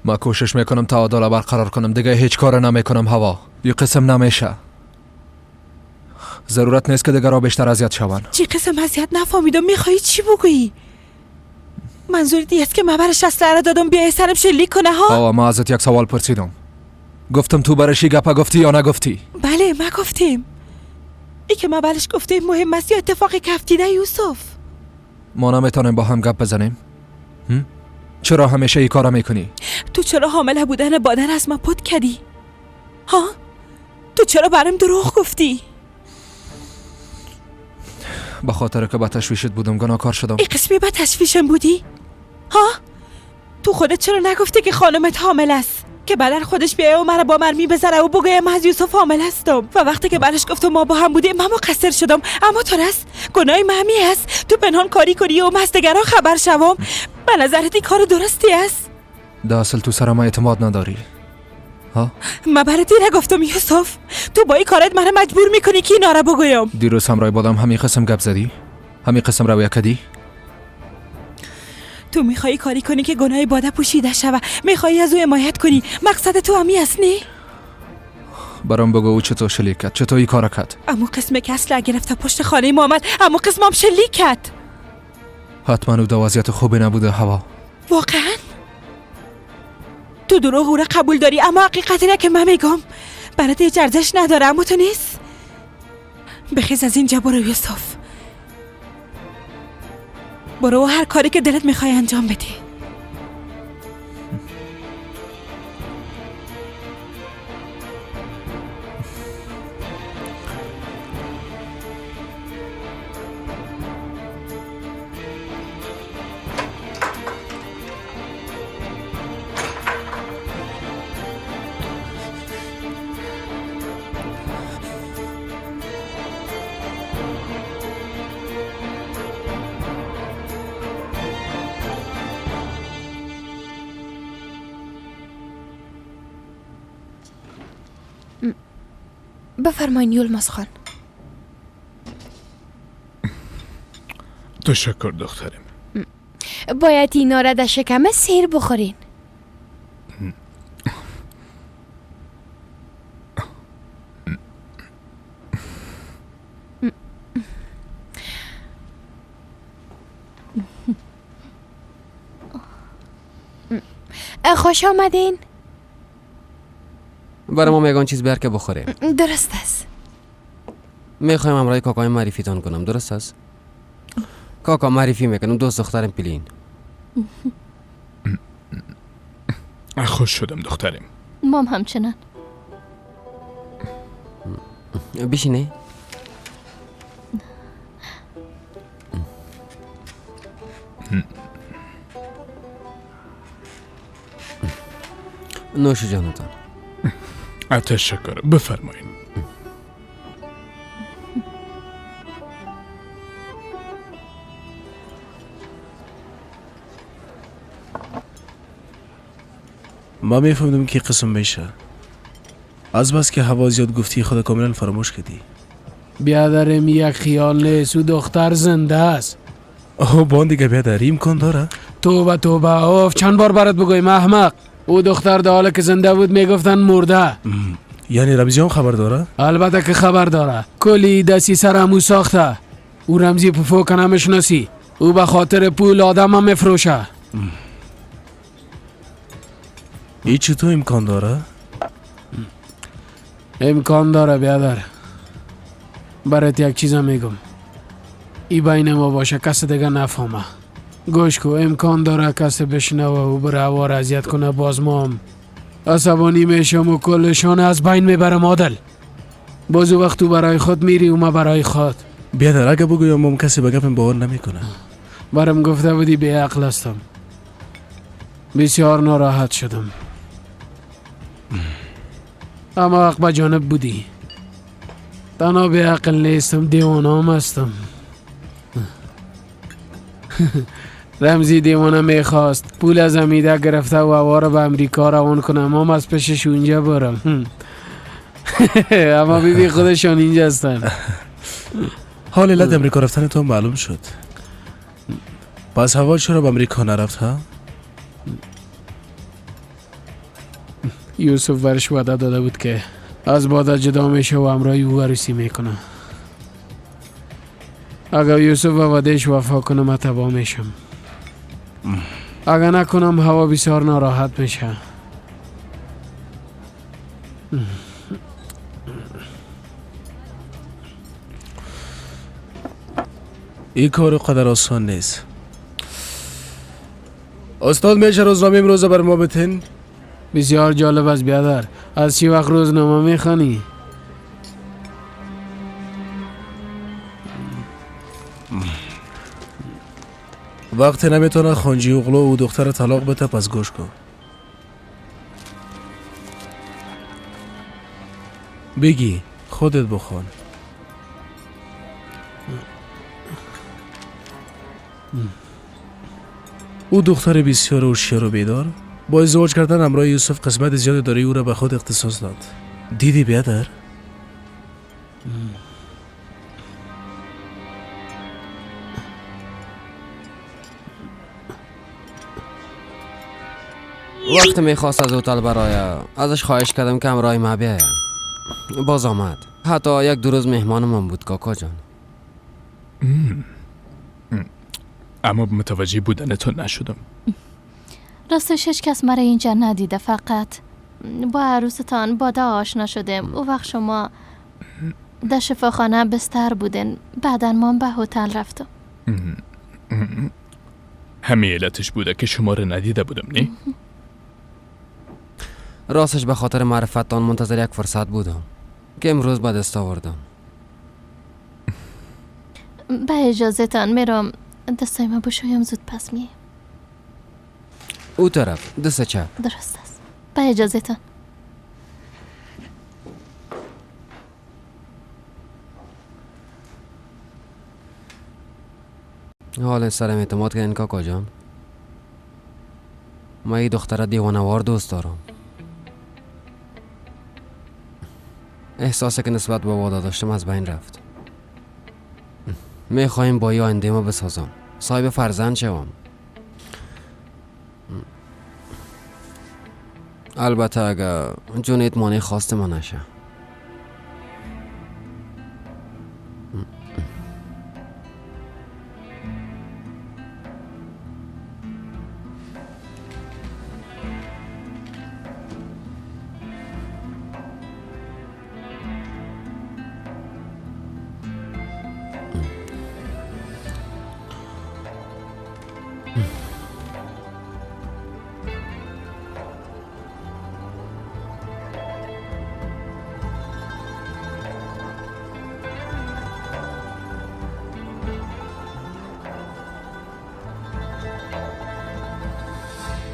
ما کوشش میکنم تعادل برقرار کنم. دیگه هیچ کار نمیکنم هوا. یه قسم نمیشه. ضرورت نیست که دیگرها بیشتر اذیت شوند.
چی قسم اذیت؟ نفهمیدم میخوایی چی بگویی؟ منظور دی است که من برش اسلحه دادم بیای سرم شلیک کنه ها؟
آوا ما ازت یک سوال پرسیدم. گفتم تو برشی گپا گفتی یا نگفتی؟
بله ما گفتیم. ای که ما برش گفتیم مهم است یا اتفاقی که افتیده یوسف؟
ما نمیتونیم با هم گپ بزنیم؟ چرا همیشه این کارا میکنی؟
تو چرا حامله بودن بادر از ما پت کردی؟ ها؟ تو چرا برام دروغ گفتی؟
به خاطر که به تشویشت بودم گناهکار شدم.
ای قسمی به تشویشم بودی؟ ها؟ تو خودت چرا نگفتی که خانمت حامل است؟ که بعدا خودش بیایه و مرا با مرمی بزنه و بگویه من از یوسف حامل هستم. و وقتی که برش گفتم ما با هم بودیم من مقصر شدم. اما تو راست گناه مهمی است. تو پنهان کاری کنی و من از دیگران خبر شوم. به نظرت این کار درستی است؟
در اصل تو سر ما اعتماد نداری ها؟
من برات نگفتم یوسف. تو با این کارت منو مجبور میکنی که اینا را بگویم.
دیروز همراه بادم همین قسم گپ زدی؟ همین قسم رویه کردی؟
تو میخوایی کاری کنی که گناه باده پوشیده شوه. میخوایی از او حمایت کنی. مقصد تو همی است نه؟
برام بگو او چطور شلیک کرد؟ چطور این کار کرد؟
امو قسم که اصلا گرفته پشت خانه ما آمد. امو قسم هم شلیک کرد.
حتما او در وضعیت خوبی نبوده هوا.
واقعا؟ تو دروغ او را قبول داری اما حقیقت اینه که من میگم برات هیچ ارزش نداره. اما تو نیست. بخیز از اینجا برو یوسف. برو و هر کاری که دلت میخوای انجام بدی.
بفرمایین یولماز خان.
تشکر دخترم.
باید اینا را در شکم سیر بخورین. خوش آمدین.
برای ما یگان چیز بیار که بخوریم.
درست است.
میخوایم همراه کاکای معرفیتان کنم. درست است؟ کاکا معرفی میکنم دوست دخترم پلین.
خوش شدم دخترم.
مام همچنان.
بشینه. نوش جانتان.
تشکر. بفرمایید.
ما میفهمیدم که قسم میشه. از بس که هوا زیاد گفتی خود کاملا فراموش کردی.
بیادرم یک خیال نیست، او دختر زنده است.
اوه بان دیگه بیادر امکان داره؟
توبه توبه، اوف چند بار برات بگویم احمق. او دختر در حال که زنده بود میگفتن مرده.
یعنی رمزی هم خبر داره؟
البته که خبر داره. کلی دستی سر همو ساخته. او رمزی پفو که نمیشناسی، او به خاطر پول آدم هم میفروشه.
ای چطور امکان داره؟
امکان داره بیادر. برات یک چیز میگم، ای بین ما باشه، کس دیگه نفهمه. گوش کو، امکان داره کسی بشنوه و بره هوا را اذیت کنه، باز ما هم عصبانی میشم و کلشان از بین میبرم. عادل باز وقت تو برای خود میری و ما برای خود.
بیادر اگه بگویم مم کسی به گپم باور نمیکنه.
برم گفته بودی بی عقل هستم. بسیار ناراحت شدم. اما حق به جانب بودی. تنها بی عقل نیستم، دیوانه هم هستم. رمزی دیوانه میخواست پول از امیده گرفته و هوا را به امریکا روان کنم، هم از پیشش اونجا برم. اما بیبی خودشان اینجا هستن.
حال علت امریکا رفتن تو معلوم شد. پس هوا چرا به امریکا نرفت ها؟
یوسف برش وعده داده بود که از باده جدا میشه و همراه او عروسی میکنه. اگر یوسف به وعدهش وفا کنه من تباه میشم. اگر نکنم هوا بسیار ناراحت میشه.
این کار قدر آسان نیست. استاد میشه روزنامه امروز بر ما بتین؟
بسیار جالب است بیادر. از چی وقت روزنامه میخوانی؟
وقتی نمیتونه خانجی اغلو و دختر طلاق بده پس گوش کن. بگی خودت بخوان. او دختر بسیار هوشیار و بیدار با ازدواج کردن همراه یوسف قسمت زیاد داری او را به خود اختصاص داد. دیدی بیادر؟
وقت میخواست از هتل برای ازش خواهش کردم که همراه ما بیاید. باز آمد. حتی یک دو روز مهمان من بود کاکا جان.
اما متوجه بودن تو نشدم.
راستش هیچ کس مرا اینجا ندیده، فقط با عروستان باده آشنا شدیم. او وقت شما در شفاخانه بستر بودین، بعدا ما به هتل رفتم.
همه علتش بوده که شما را ندیده بودم نی؟
راستش به خاطر معرفتان منتظر یک فرصت بودم که امروز به دست آوردم.
به اجازه تان میرم دستای ما بشویم، زود پس می.
او طرف دست چپ.
درست است. به اجازه تان.
حال سرم اعتماد کردین کاکا جان. ما این دختر دیوانه‌وار دوست دارم. احساسی که نسبت به واده داشتم از بین رفت. میخوایم با یه آینده ما بسازم، صاحب فرزند شوم. البته اگر جونیت مانع خواست ما نشه.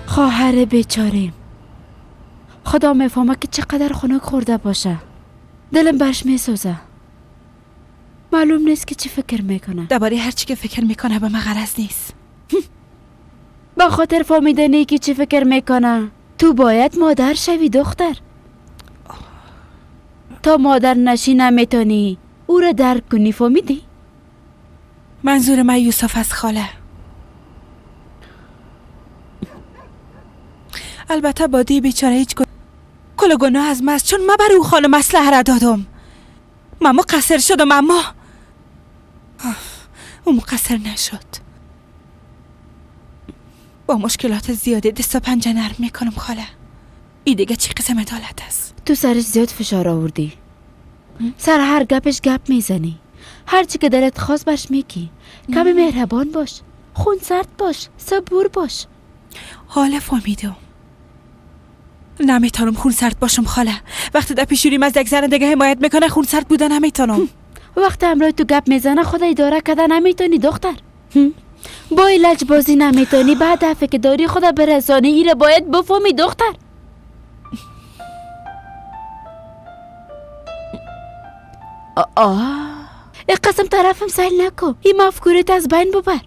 خواهر بیچاریم، خدا میفهمه که چقدر خنک خورده باشه. دلم برش میسوزه. معلوم نیست که چی فکر میکنه.
درباره هر چی که فکر میکنه به من غرض نیست.
با خاطر فهمیدنی که چی فکر میکنه. تو باید مادر شوی دختر. تا مادر نشی نمیتونی او را درک کنی، فهمیدی؟
منظور من یوسف از خاله. البته بادی بیچاره هیچ کل گناه از من است، چون من بر او خانم اسلحه را دادم. من مقصر شدم، اما او مقصر نشد. با مشکلات زیادی دست و پنجه نرم میکنم خاله. ای دیگه چی قسم عدالت است؟
تو سرش زیاد فشار آوردی، سر هر گپش گپ میزنی، هر چی که دلت خواست برش میگی. کمی مهربان باش، خون سرد باش، صبور باش.
حالا فهمیدم نمیتونم خون سرد باشم خاله. وقتی در پیشوریم از یک زن دیگه حمایت میکنه خون سرد بودن نمیتونم.
وقتی همراه تو گپ میزنه خود اداره کردن نمیتونی دختر. با لج بازی نمیتونی، بعد دفعه که داری خدا برسانی. ایره باید بفهمی دختر. آه این قسم طرفم سیل نکن، این مفکورت از بین ببر.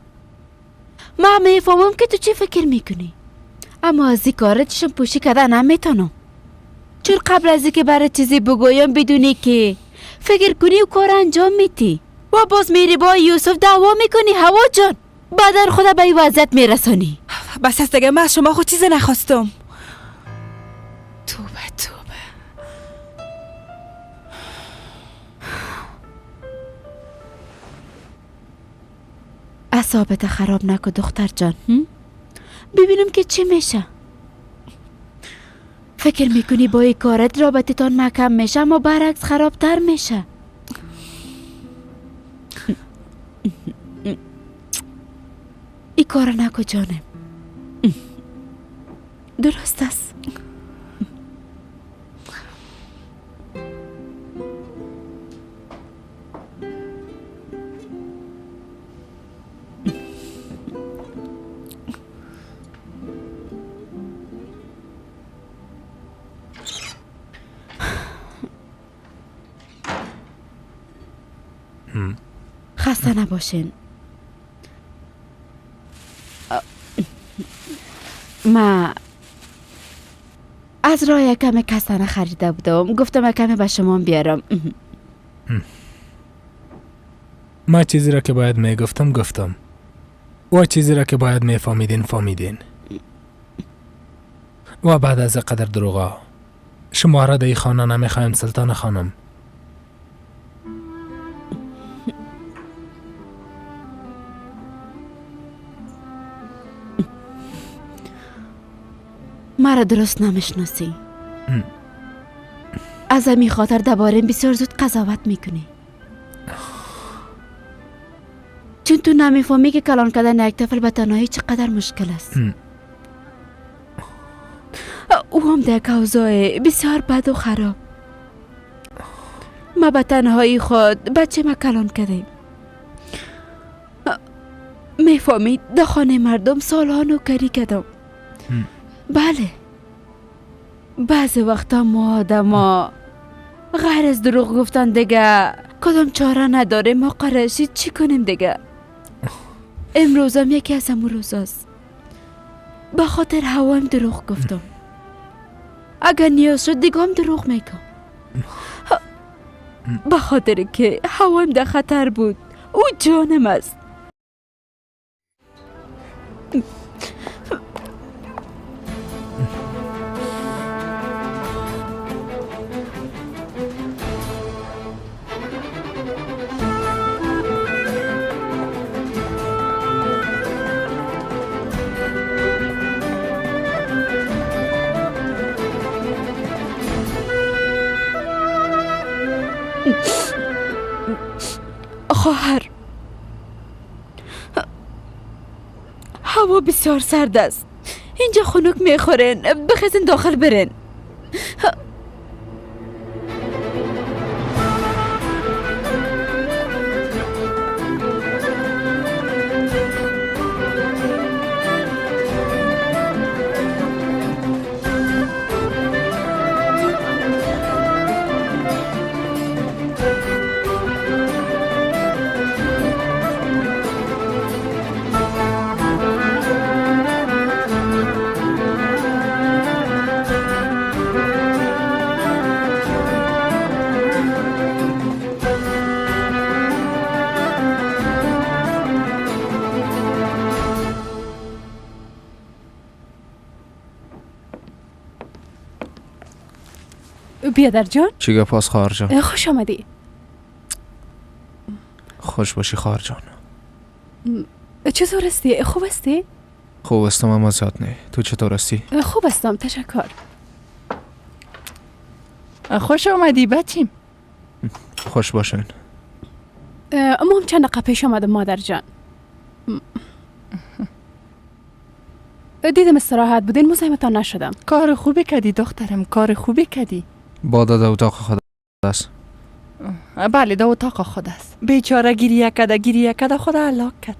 من میفهمم که تو چی فکر میکنی، اما از این کارت چشم پوشی کردن نمیتونم. چون قبل از اینکه برای چیزی بگویم بدونی که فکر کنی و کار انجام میتی و باز میری با یوسف دعوا میکنی. هوا جان، بعدا خدا به این وضعیت میرسانی.
بس از دیگه من از شما خود چیزی نخواستم. توبه توبه.
اعصابت خراب نکن دختر جان. ببینم که چی میشه. فکر میکنی با این کارت رابطتان محکم میشه، اما برعکس خرابتر میشه. این کار نکن جانم. درست است. خسته نباشین. ما از راه کم کسانه خریده بودم، گفتم کمی به شما بیارم.
ما چیزی را که باید میگفتم گفتم و چیزی را که باید میفهمیدین فهمیدین. و بعد از قدر دروغا شما را در خانه نمیخوایم سلطان خانم.
مرا درست نمیشناسی. از همین خاطر درباره‌ام بسیار زود قضاوت میکنی. چون تو نمیفهمی که کلان کردن یک طفل به تنهایی چقدر مشکل است. او هم در یک اوضاع بسیار بد و خراب. ما به تنهایی خود بچه ما کلان کردیم. میفهمی در خانه مردم سالها نوکری کردم. بله، بعضی وقتا ما آدما غیر از دروغ گفتن دیگه کدام چاره نداره. ما قرشی چی کنیم دیگه؟ امروزم یکی از همون روزاست. به خاطر هوایم دروغ گفتم. اگر نیاز شد دیگه هم دروغ میگم. به خاطر که هوایم در خطر بود. او جانم است. خواهر، هوا بسیار سرد است. اینجا خنک میخورین. بخیزین داخل برین.
بیادر جان.
چی گپ است خواهر جان؟
خوش آمدی.
خوش باشی خواهر جان.
چطور هستی؟ خوب هستی؟
خوب هستم اما زیاد نه. تو چطور هستی؟
خوب هستم تشکر.
خوش آمدی بچیم.
خوش باشین.
ما هم چند دقیقه پیش آمدم مادر جان. دیدم استراحت بودین مزاحمتان نشدم.
کار خوبی کردی دخترم، کار خوبی کردی.
بادا در اتاق خود است.
بله در اتاق خود است. بیچاره گریه کرده گریه کرده خود هلاک کرد.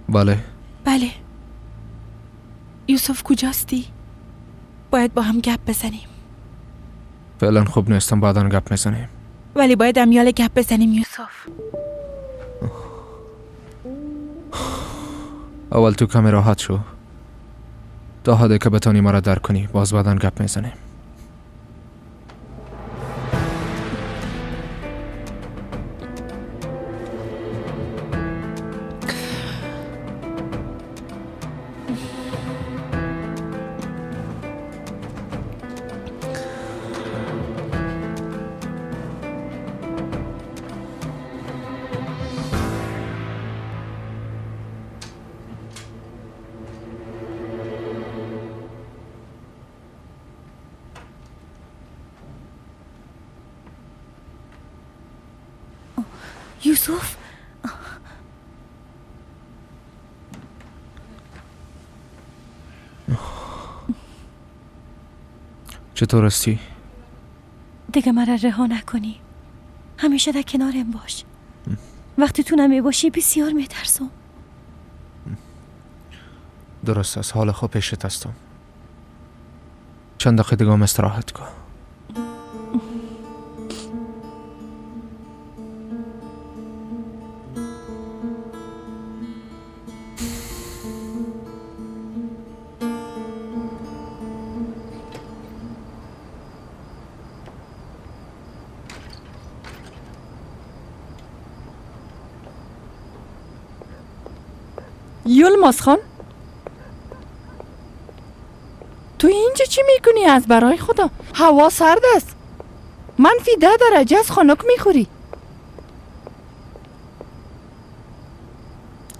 بله
بله. یوسف کجاستی؟ باید با هم گپ بزنیم.
فعلا خوب نیستم، بعدا گپ میزنیم.
ولی باید امیال گپ بزنیم یوسف.
اول تو کمی راحت شو تا حدی که بتانی مرا درک کنی، باز بعدا گپ میزنیم.
یوسف
چطور هستی؟
دیگه مرا رها نکنی، همیشه در کنارم باش. وقتی تو نمی باشی بسیار میترسم.
درست است، حال خوب پیشت هستم. چند دقیقه دیگه هم استراحت کن.
یلماز خان، تو اینجا چی میکنی؟ از برای خدا هوا سرد است، -10 درجه از خنک میخوری.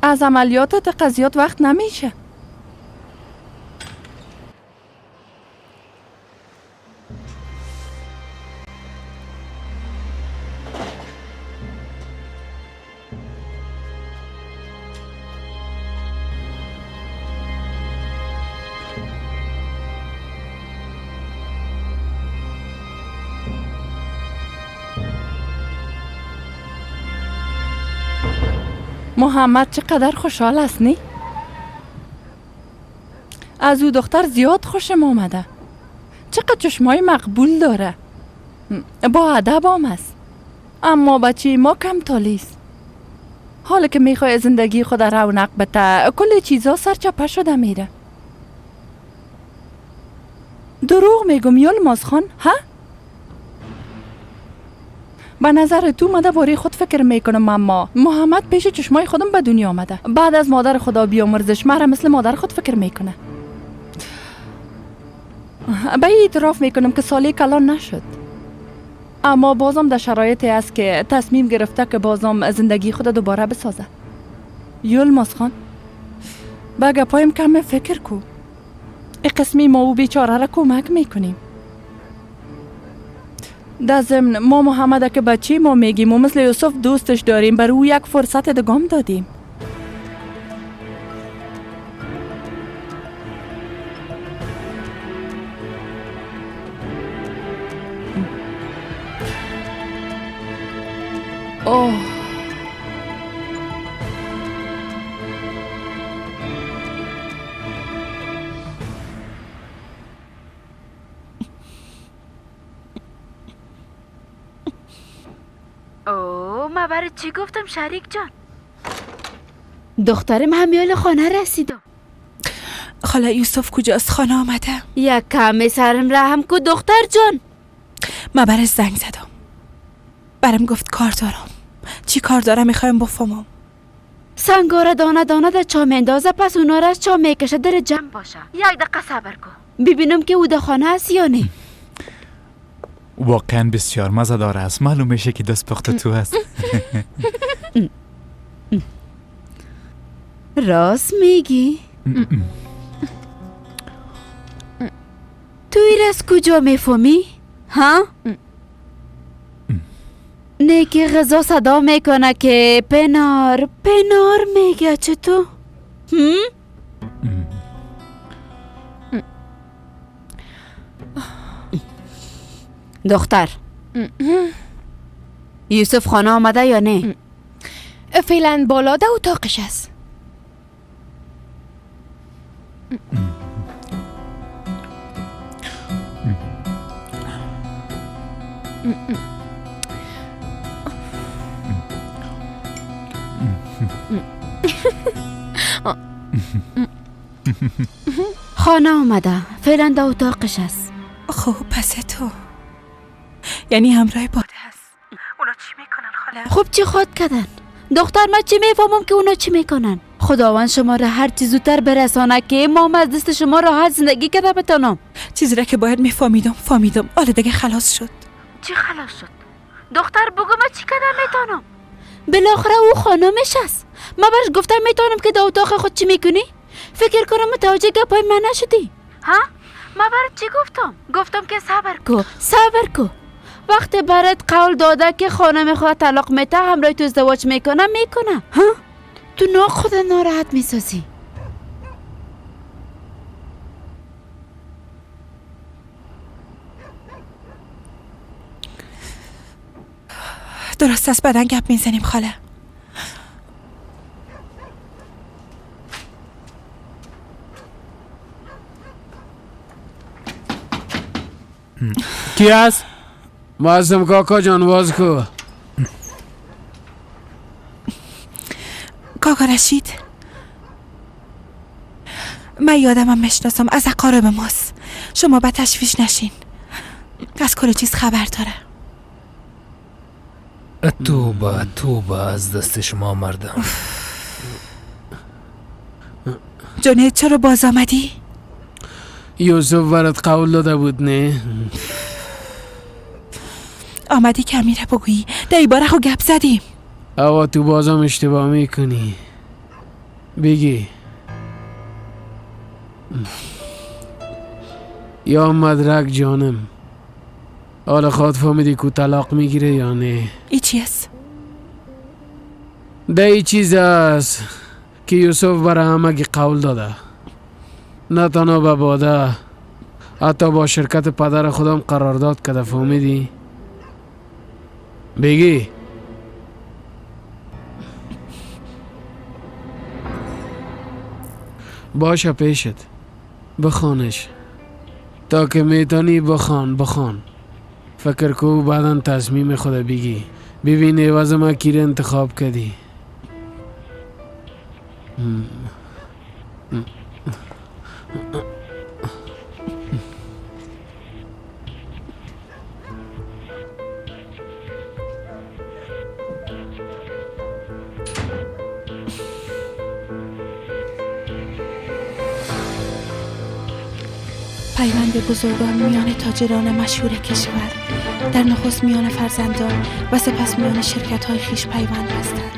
از عملیاتت قضیات وقت نمیشه. محمد چقدر خوشحال است نی؟ از او دختر زیاد خوشم آمده. چقدر چشمای مقبول داره، با ادب هم است. اما بچه ما کم تالیست. حالا که میخوای زندگی خود رونق بده، کل چیزا سرچپه شده میره. دروغ میگم یلماز خان؟ ها؟ به نظر تو مده باری خود فکر میکنم، اما محمد پیش چشمای خودم به دنیا آمده. بعد از مادر خدا بیامرزش مرا مثل مادر خود فکر میکنه. به این اعتراف میکنم که سالی کلان نشد، اما بازم در شرایطی است که تصمیم گرفته که بازم زندگی خود دوباره بسازه. یلماز خان، به گپایم کم فکر کو. ای قسمی ما او بیچاره را کمک میکنیم. در ضمن ما محمد که بچه ما میگیم و مثل یوسف دوستش داریم، بر او یک فرصت دگام دادیم. اوه
ما برای چی گفتم شریک جان؟ دخترم همیال خانه رسیدم.
خاله یوسف کجاست؟ خانه آمده؟
یک کمی سرم رحم کو دختر جان.
ما برش زنگ زدم، برم گفت کار دارم. چی کار دارم میخوایم بفهمم.
سنگا را دانه دانه در چا میندازه، پس اونا را از چا میکشه. در جمع باشه. یک دقیقه صبر کن ببینم که او در خانه است یا نه.
واقعا بسیار مزه داره است. معلوم میشه که دست پخت تو است.
راست میگی؟ تو این از کجا میفهمی؟ ها؟ نه که غذا صدا میکنه که پنار پنار میگه. چطور؟ دختر یوسف خانه آمده یا نه؟
فعلا بالا ده اتاقش است.
خانه آمده، فعلا در اتاقش است.
خب پس تو یعنی همراه باده است. اونا چی میکنن خاله؟
خب چی خواد کردن؟ دختر من چی میفهمم که اونا چی میکنن؟ خداوند شما را هر چی زودتر برسانه که ما از دست شما راحت زندگی کرده بتانم.
چیزی را که باید میفهمیدم فهمیدم. آره دیگه خلاص شد.
چی خلاص شد؟ دختر بگو من چی کردم میتونم؟ بالاخره او خانمش است. من برش گفتم میتونم که در اتاق خود چی میکنی؟ فکر کنم متوجه گپای من نشدی. ها؟ من برات چی گفتم؟ گفتم که صبر کو، صبر کو. وقتی برات قول داده که خانم خود طلاق میته همراه تو ازدواج میکنه میکنه. ها؟ تو نا خود ناراحت میسازی.
درست است، بعدا گپ میزنیم خاله.
کی است؟
معظم کاکا جان باز کو.
کاکا رشید، من یادمم میشناسم، از اقارب ماست. شما به تشویش نشین، از کل چیز خبر داره.
توبه توبه از دست شما مردم.
جنید چرا باز آمدی؟
یوسف برات قول داده بود نه؟
آمدی که امیره بگویی در ای باره خو گپ زدیم.
اوا تو بازم اشتباه میکنی. بگی یا مدرک جانم، حالا خود فهمیدی که طلاق میگیره یا نه؟
ای چی است؟
ده ای چیز است که یوسف برای همگی قول داده. نه تنها به باده، حتی با شرکت پدر خودم قرارداد کرده. فهمیدی؟ بگی باشه پیشت بخوانش تا که میتونی. بخوان بخوان، فکر کو بعدا تصمیم خود بگی. ببین عوض ما کی را انتخاب کردی.
پیوند بزرگان میان تاجران مشهور کشور در نخست میان فرزندان و سپس میان شرکت‌های خویش پیوند بستند.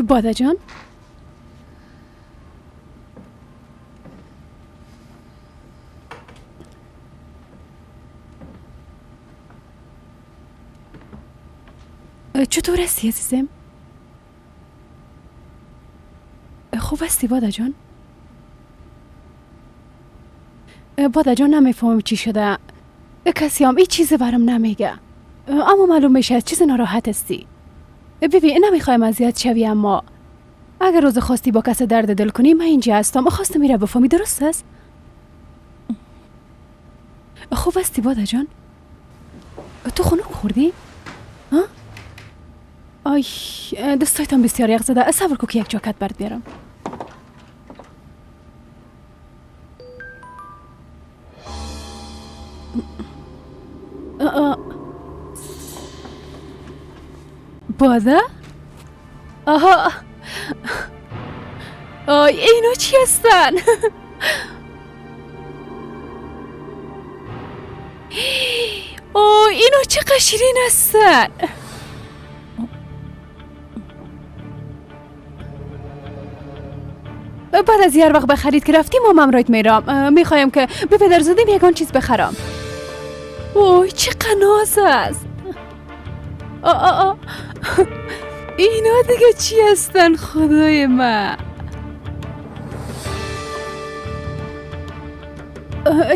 باده جان، چطور هستی عزیزم؟
خوب هستی باده جان؟ باده جان نمیفهمم چی شده. کسی هم این چیز برام نمیگه، اما معلوم میشه از چیز ناراحت هستی. ببین نمیخوایم اذیت شوی، اما اگر روز خواستی با کس درد دل کنی من اینجا هستم. خواستم میره بفهمی، درست است؟ خوب هستی باده جان؟ تو خنک خوردی؟ ها؟ آی دستایتم بسیار یخ زده. صبر کو که یک جاکت برات بیارم. باده؟ آها، آی اینا چی هستن؟ آی اینا چه قشیرین هستن؟ بعد از هر وقت به خرید که رفتیم ما ممرایت میرم. میخوایم که به پدرزادیم یکان چیز بخرم. اوه چه قناز است. آ اینا دیگه چی هستن خدای من؟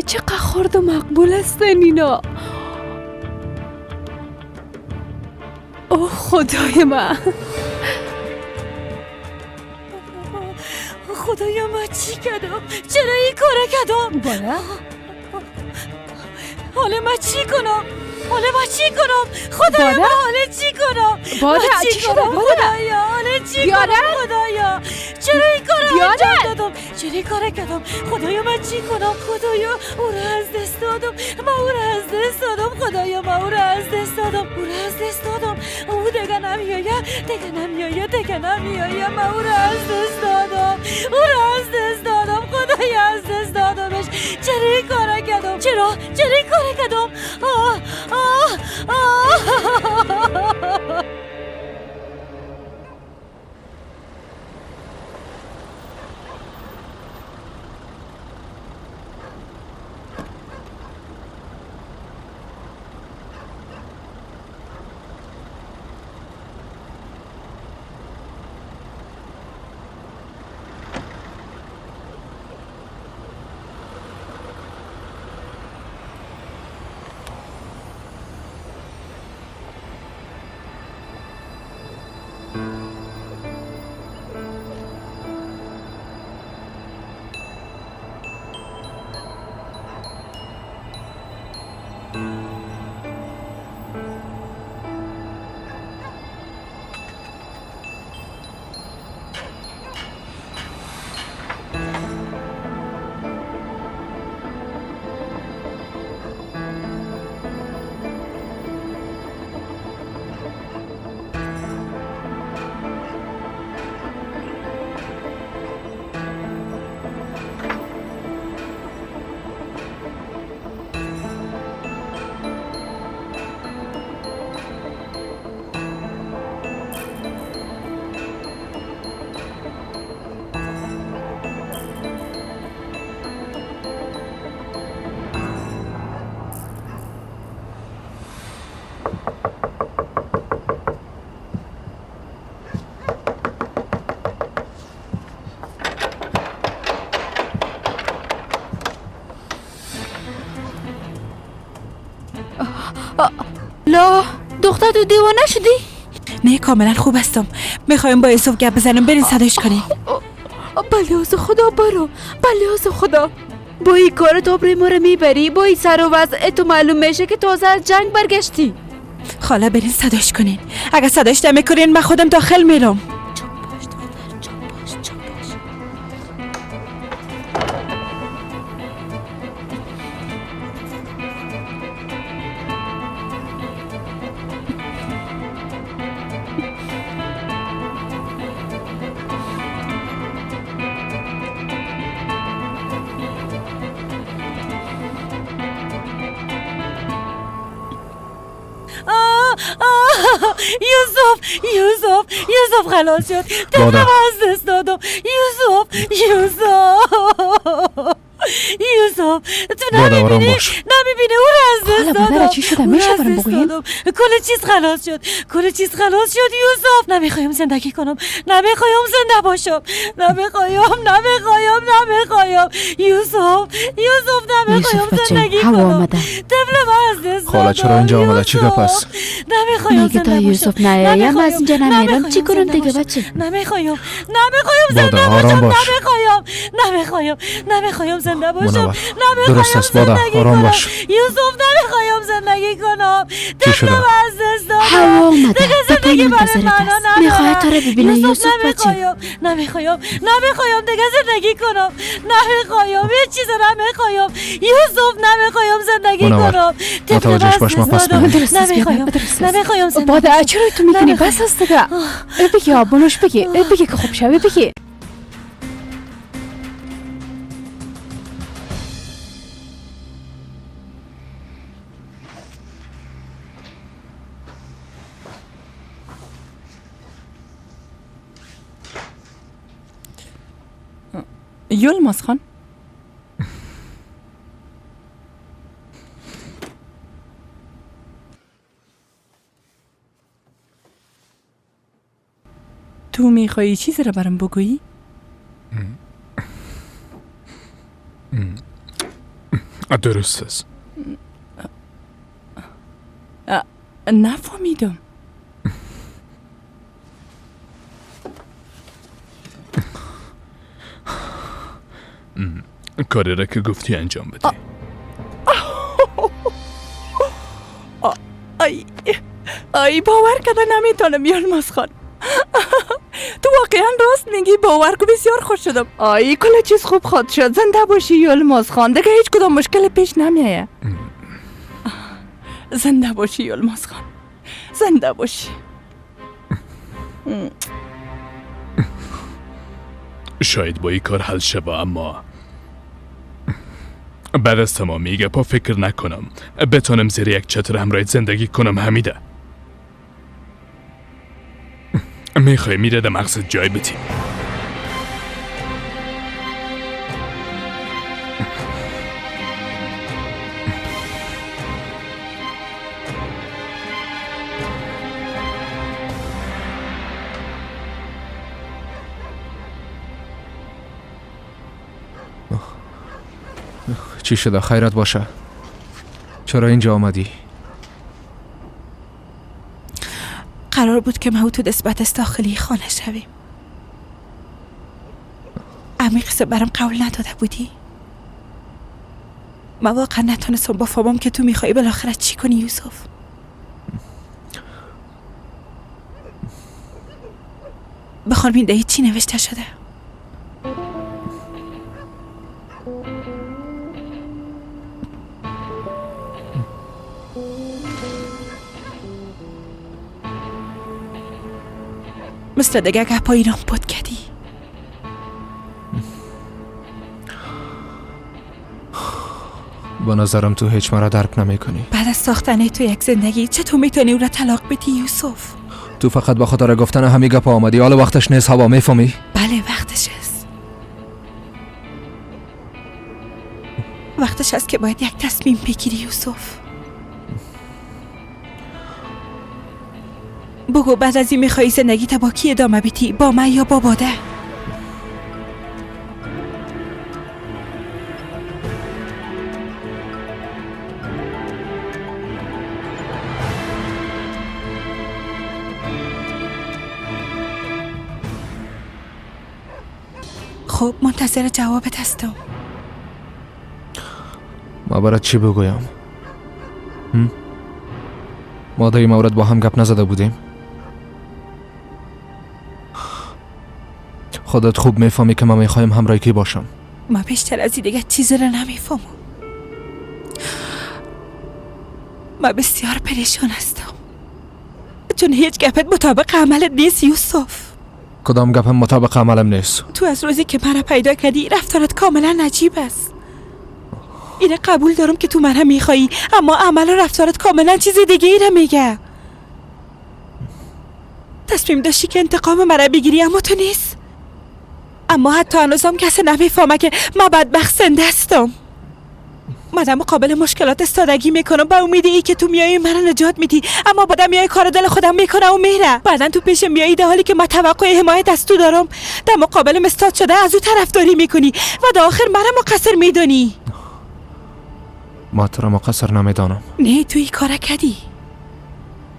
چقدر خرد و مقبول هستن اینا. اوه خدای من،
خدایا من چی کردم؟ چرا این کار کردم؟
بالا
حالا من چی کنم؟ حالا من چی کنم؟ خدایا من حالا چی کنم؟
بالا چی شده؟
خدایا حالا چی کنم؟ خدایا چرا این کارو انجام دادم؟ چرا این کارو کردم؟ خدایا من چی کنم؟ خدایا او رو از دست دادم، من او رو از دست دادم. خدایا من او رو از دست دادم، او رو از دست دادم. او دیگه نمیآید، دیگه نمیآید، دیگه نمیآید. من او رو از دست دادم، او رو از دست دادم. خدایا از دست دادمش. چرا این کارو کردم؟ چرا این کارو کردم؟ آه آه آه.
لا دختر تو دیوانه شدی؟
نه کاملا خوب هستم. میخوایم با یوسف گپ بزنیم، برین صداش کنین.
بلیاز خدا برو، بلیاز خدا. با این کار تو ما رو میبری، با این سر و وضع تو معلوم میشه که تازه از جنگ برگشتی.
خاله برین صداش کنین. اگه صداش نمیکنین من خودم داخل میرم.
یوسف یوسف یوسف خلاص شد. طفلم از دست دادم. یوسف یوسف یوسف تو نمیبینی؟ نمیبینی او را از دست دادم.
چی شده؟ میشه برام بگویی؟
کل چیز خلاص شد، کل چیز خلاص شد یوسف. نمیخوایم زندگی کنم، نمیخوایم زنده باشم، نمیخوایم نمیخوایم نمیخوایم یوسف، یوسف نمیخوایم زندگی کنم. طفل من از دست
خاله چرا اینجا آمده؟ چی گپ است؟
نمیخوایم
میگه تا یوسف نیایم از اینجا نمیرم. چی کنم دیگه بچه؟
نمیخوایم نمیخوایم زنده باشم، نمیخوایم نمیخوایم نمیخوایم زنده باشم،
درست است باده، آرام باش.
یوسف نمیخوایم زندگی کنم.
چی شده؟
هوا آمده، به پای منتظرت است، میخواهد تو را ببینه یوسف بچه.
نمیخوایم نمیخوایم دیگه زندگی کنم، نمیخوایم هیچ چیز نمیخوایم یوسف، نمیخوایم زندگی کنم.
متوجهش باش، ما پس
نمیخوایم نمیخوایم زندگی.
باده چرا تو میکنی؟ بس است دیگه. بگی آبونوش، بگی بگی که خوب شوی، بگی.
یلماز خان، تو میخوایی چیزی را برام بگویی؟
درست است.
نفهمیدم.
کاری را که گفتی انجام بده.
ای ای باور کده نمیتونم یلماز خان. تو واقعا راست میگی، باور کو بسیار خوش شدم. آی کل چیز خوب خود شد. زنده باشی یلماز خان، دیگه هیچ کدام مشکل پیش نمیایه. زنده باشی یلماز خان، زنده باشی.
شاید با این کار حل شوه، اما بعد از تمامی گپا فکر نکنم بتانم زیر یک چتر همراه زندگی کنم. حمیده میخوای میره در مقصد جای بتی.
چی شده؟ خیرت باشه. چرا اینجا آمدی؟
قرار بود که ما تو دست داخلی خانه شویم. عمیق برام قول نداده بودی؟ ما واقعا نتونستم بفهمم که تو میخوای بالاخره چی کنی یوسف. بخوان بین چی نوشته شده؟ مثل دیگه گپا ایران بود کردی.
با نظرم تو هیچ مرا درک نمی کنی.
بعد از ساختن تو یک زندگی چطور میتونی او را طلاق بدی یوسف؟
تو فقط به خاطر گفتن همین گپا آمدی. حالا وقتش نیست هوا، میفهمی؟
بله وقتش است. وقتش است که باید یک تصمیم بگیری یوسف. بگو بعد از این میخوایی زندگی تا با کی ادامه بدی؟ با من یا با باده؟ خب منتظر جوابت هستم.
ما برات چی بگویم؟ ما در این مورد با هم گپ نزده بودیم؟ خودت خوب میفهمی که من میخوایم همراه کی باشم.
ما بیشتر از این دیگه چیزی را نمیفهمم. ما بسیار پریشان هستم چون هیچ گپت مطابق عملت نیست یوسف.
کدام گپم مطابق عملم نیست؟
تو از روزی که مرا پیدا کردی رفتارت کاملا عجیب است. اینه قبول دارم که تو مرا میخوایی، اما عمل و رفتارت کاملا چیز دیگه ای را میگه. تصمیم داشتی که انتقام مرا بگیری اما تو نیست. اما حتی هنوزم کسی نمیفهمه که من بدبخت زنده هستم. من در مقابل مشکلات استادگی میکنم با امید ای که تو میایی مرا نجات میدی، اما بعدم میای کار دل خودم میکنه و میره. بعدا تو پیش میایی در حالی که من توقع حمایت از تو دارم، در مقابل مستاد شده از او طرفداری میکنی و در آخر مرا مقصر میدونی.
ما تو را مقصر نمیدانم.
نه تو این کار کردی.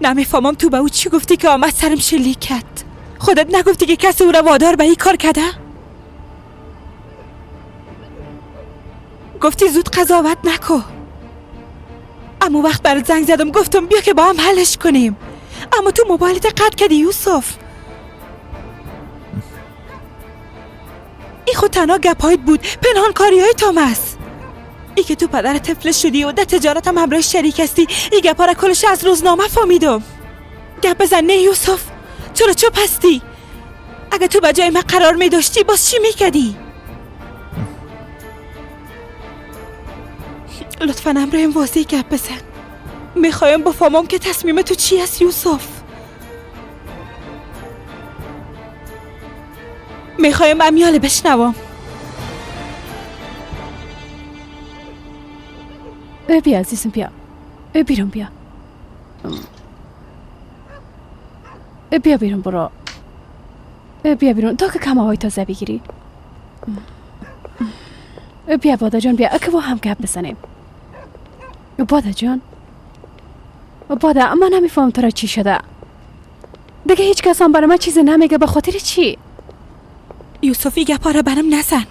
نمیفهمم تو به او چی گفتی که آمد سرم شلیک کرد. خودت نگفتی که کسی او را وادار به این کار کرده؟ گفتی زود قضاوت نکن. اما وقت برات زنگ زدم گفتم بیا که با هم حلش کنیم، اما تو موبایلت قطع کردی یوسف. این خود تنها گپایت بود، پنهان کاری های تام است. ای که تو پدر طفل شدی و در تجارت هم همراه شریک هستی، این گپا را کلش از روزنامه فهمیدم. گپ بزن نه یوسف، چرا چپ هستی؟ اگه تو به جای من قرار می داشتی باز چی میکردی؟ لطفا امرم واضح گپ بزن. میخوایم بفهمم که تصمیم تو چی است یوسف. میخوایم امیال بشنوم.
بیا عزیزم بیا. بیرون بیا. بیا بیرون برو. بیا بیرون تا که کم هوای تازه بگیری. بیا بادا جان بیا که با هم گپ بزنیم. بادا جان، بادا من نمیفهم تو را چی شده. دیگه هیچ کس هم برای من چیزی نمیگه. به خاطر چی؟
یوسفی گپا را برم نزن.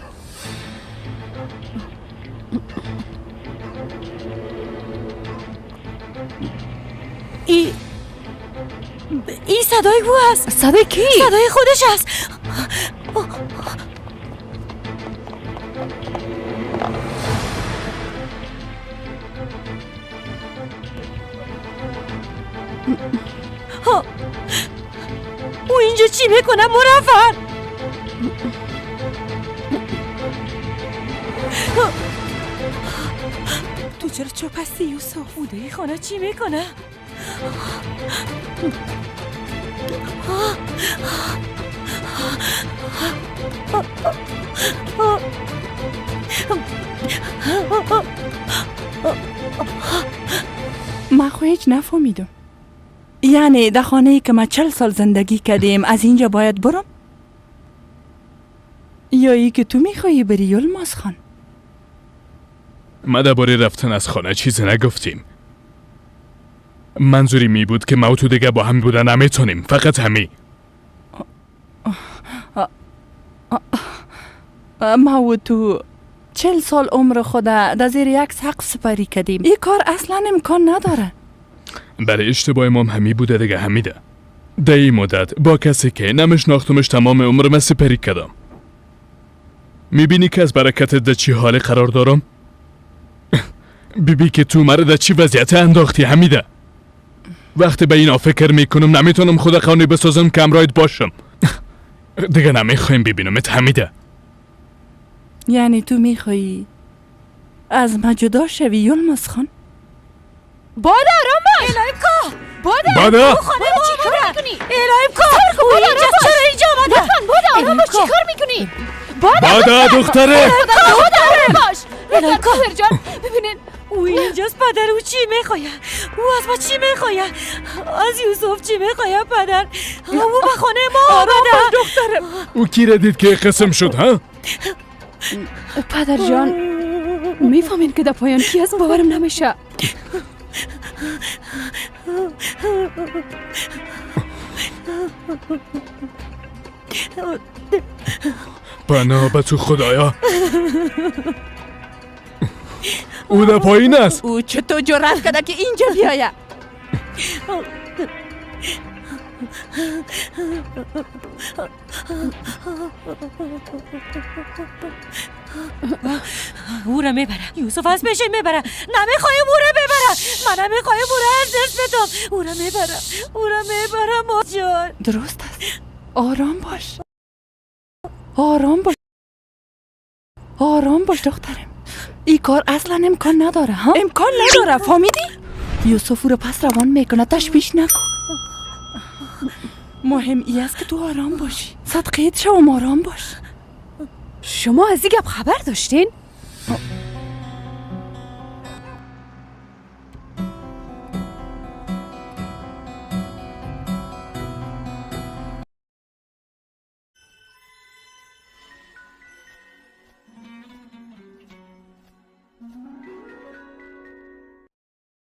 ای صدای او است.
صدای کی؟
صدای خودش است. او اینجا چی میکنه مرفر؟
تو چرا چپ هستی یوسف؟
او در خانه چی میکنه؟
من خو هیچ نفهمیدم. یعنی در خانه ای که ما 40 سال زندگی کردیم از اینجا باید برم؟ یا ای که تو میخوایی بری یلماز خان؟
ما درباره رفتن از خانه چیزی نگفتیم. منظوری می بود که ما و تو دیگه با هم بودن نمیتونیم، فقط همی.
ما و تو 40 سال عمر خود در زیر یک سقف سپری کردیم. این کار اصلا امکان نداره.
برای اشتباه ما همی بوده دیگه همیده. در این مدت با کسی که نمیشناختمش تمام عمرم سپری کردم. میبینی که از برکت در چی حال قرار دارم؟ بیبی که تو مرا در چی وضعیت انداختی حمیده. وقتی به اینا فکر میکنم نمیتونم خود قانع بسازم که همراهت باشم. دیگه نمیخوایم ببینمت حمیده.
یعنی تو میخوایی از ما جدا شوی یلماز خان؟
بادا آرام باش. الهیم کا بادا خانه چی کار میکنی؟ الهیم کا اینجا چرا اینجا آمده؟
لطفاً بادا آرام باش. چی کار میکنی؟
بادا دختره
بادا آرام باش.
الهیم کا جان ببینین او اینجاست پدر. او چی میخواه؟ او از ما چی میخواه؟ از یوسف چی میخواه پدر؟ او به خانه ما آمده.
دخترم
او کی را دید که قسم شد ها؟
پدر جان میفهمین که در پایان کی از باورم نمیشه.
پناه به تو خدایا. او در پایین است.
او چطور جرأت کرده که اینجا بیاید؟
او را میبره یوسف، از پیش میبره. نمیخوایم او را ببره. من نمیخوایم او را از دست بدم. او را میبره، او را میبره ما جان.
درست است. آرام باش، آرام باش، آرام باش دخترم. این کار اصلا امکان نداره ها؟ امکان نداره، فهمیدی؟ یوسف او را پس روان میکنه، تشویش نکن. مهم ای است که تو آرام باشی. صدقیت شو، آرام باش.
شما از این گپ خبر داشتین؟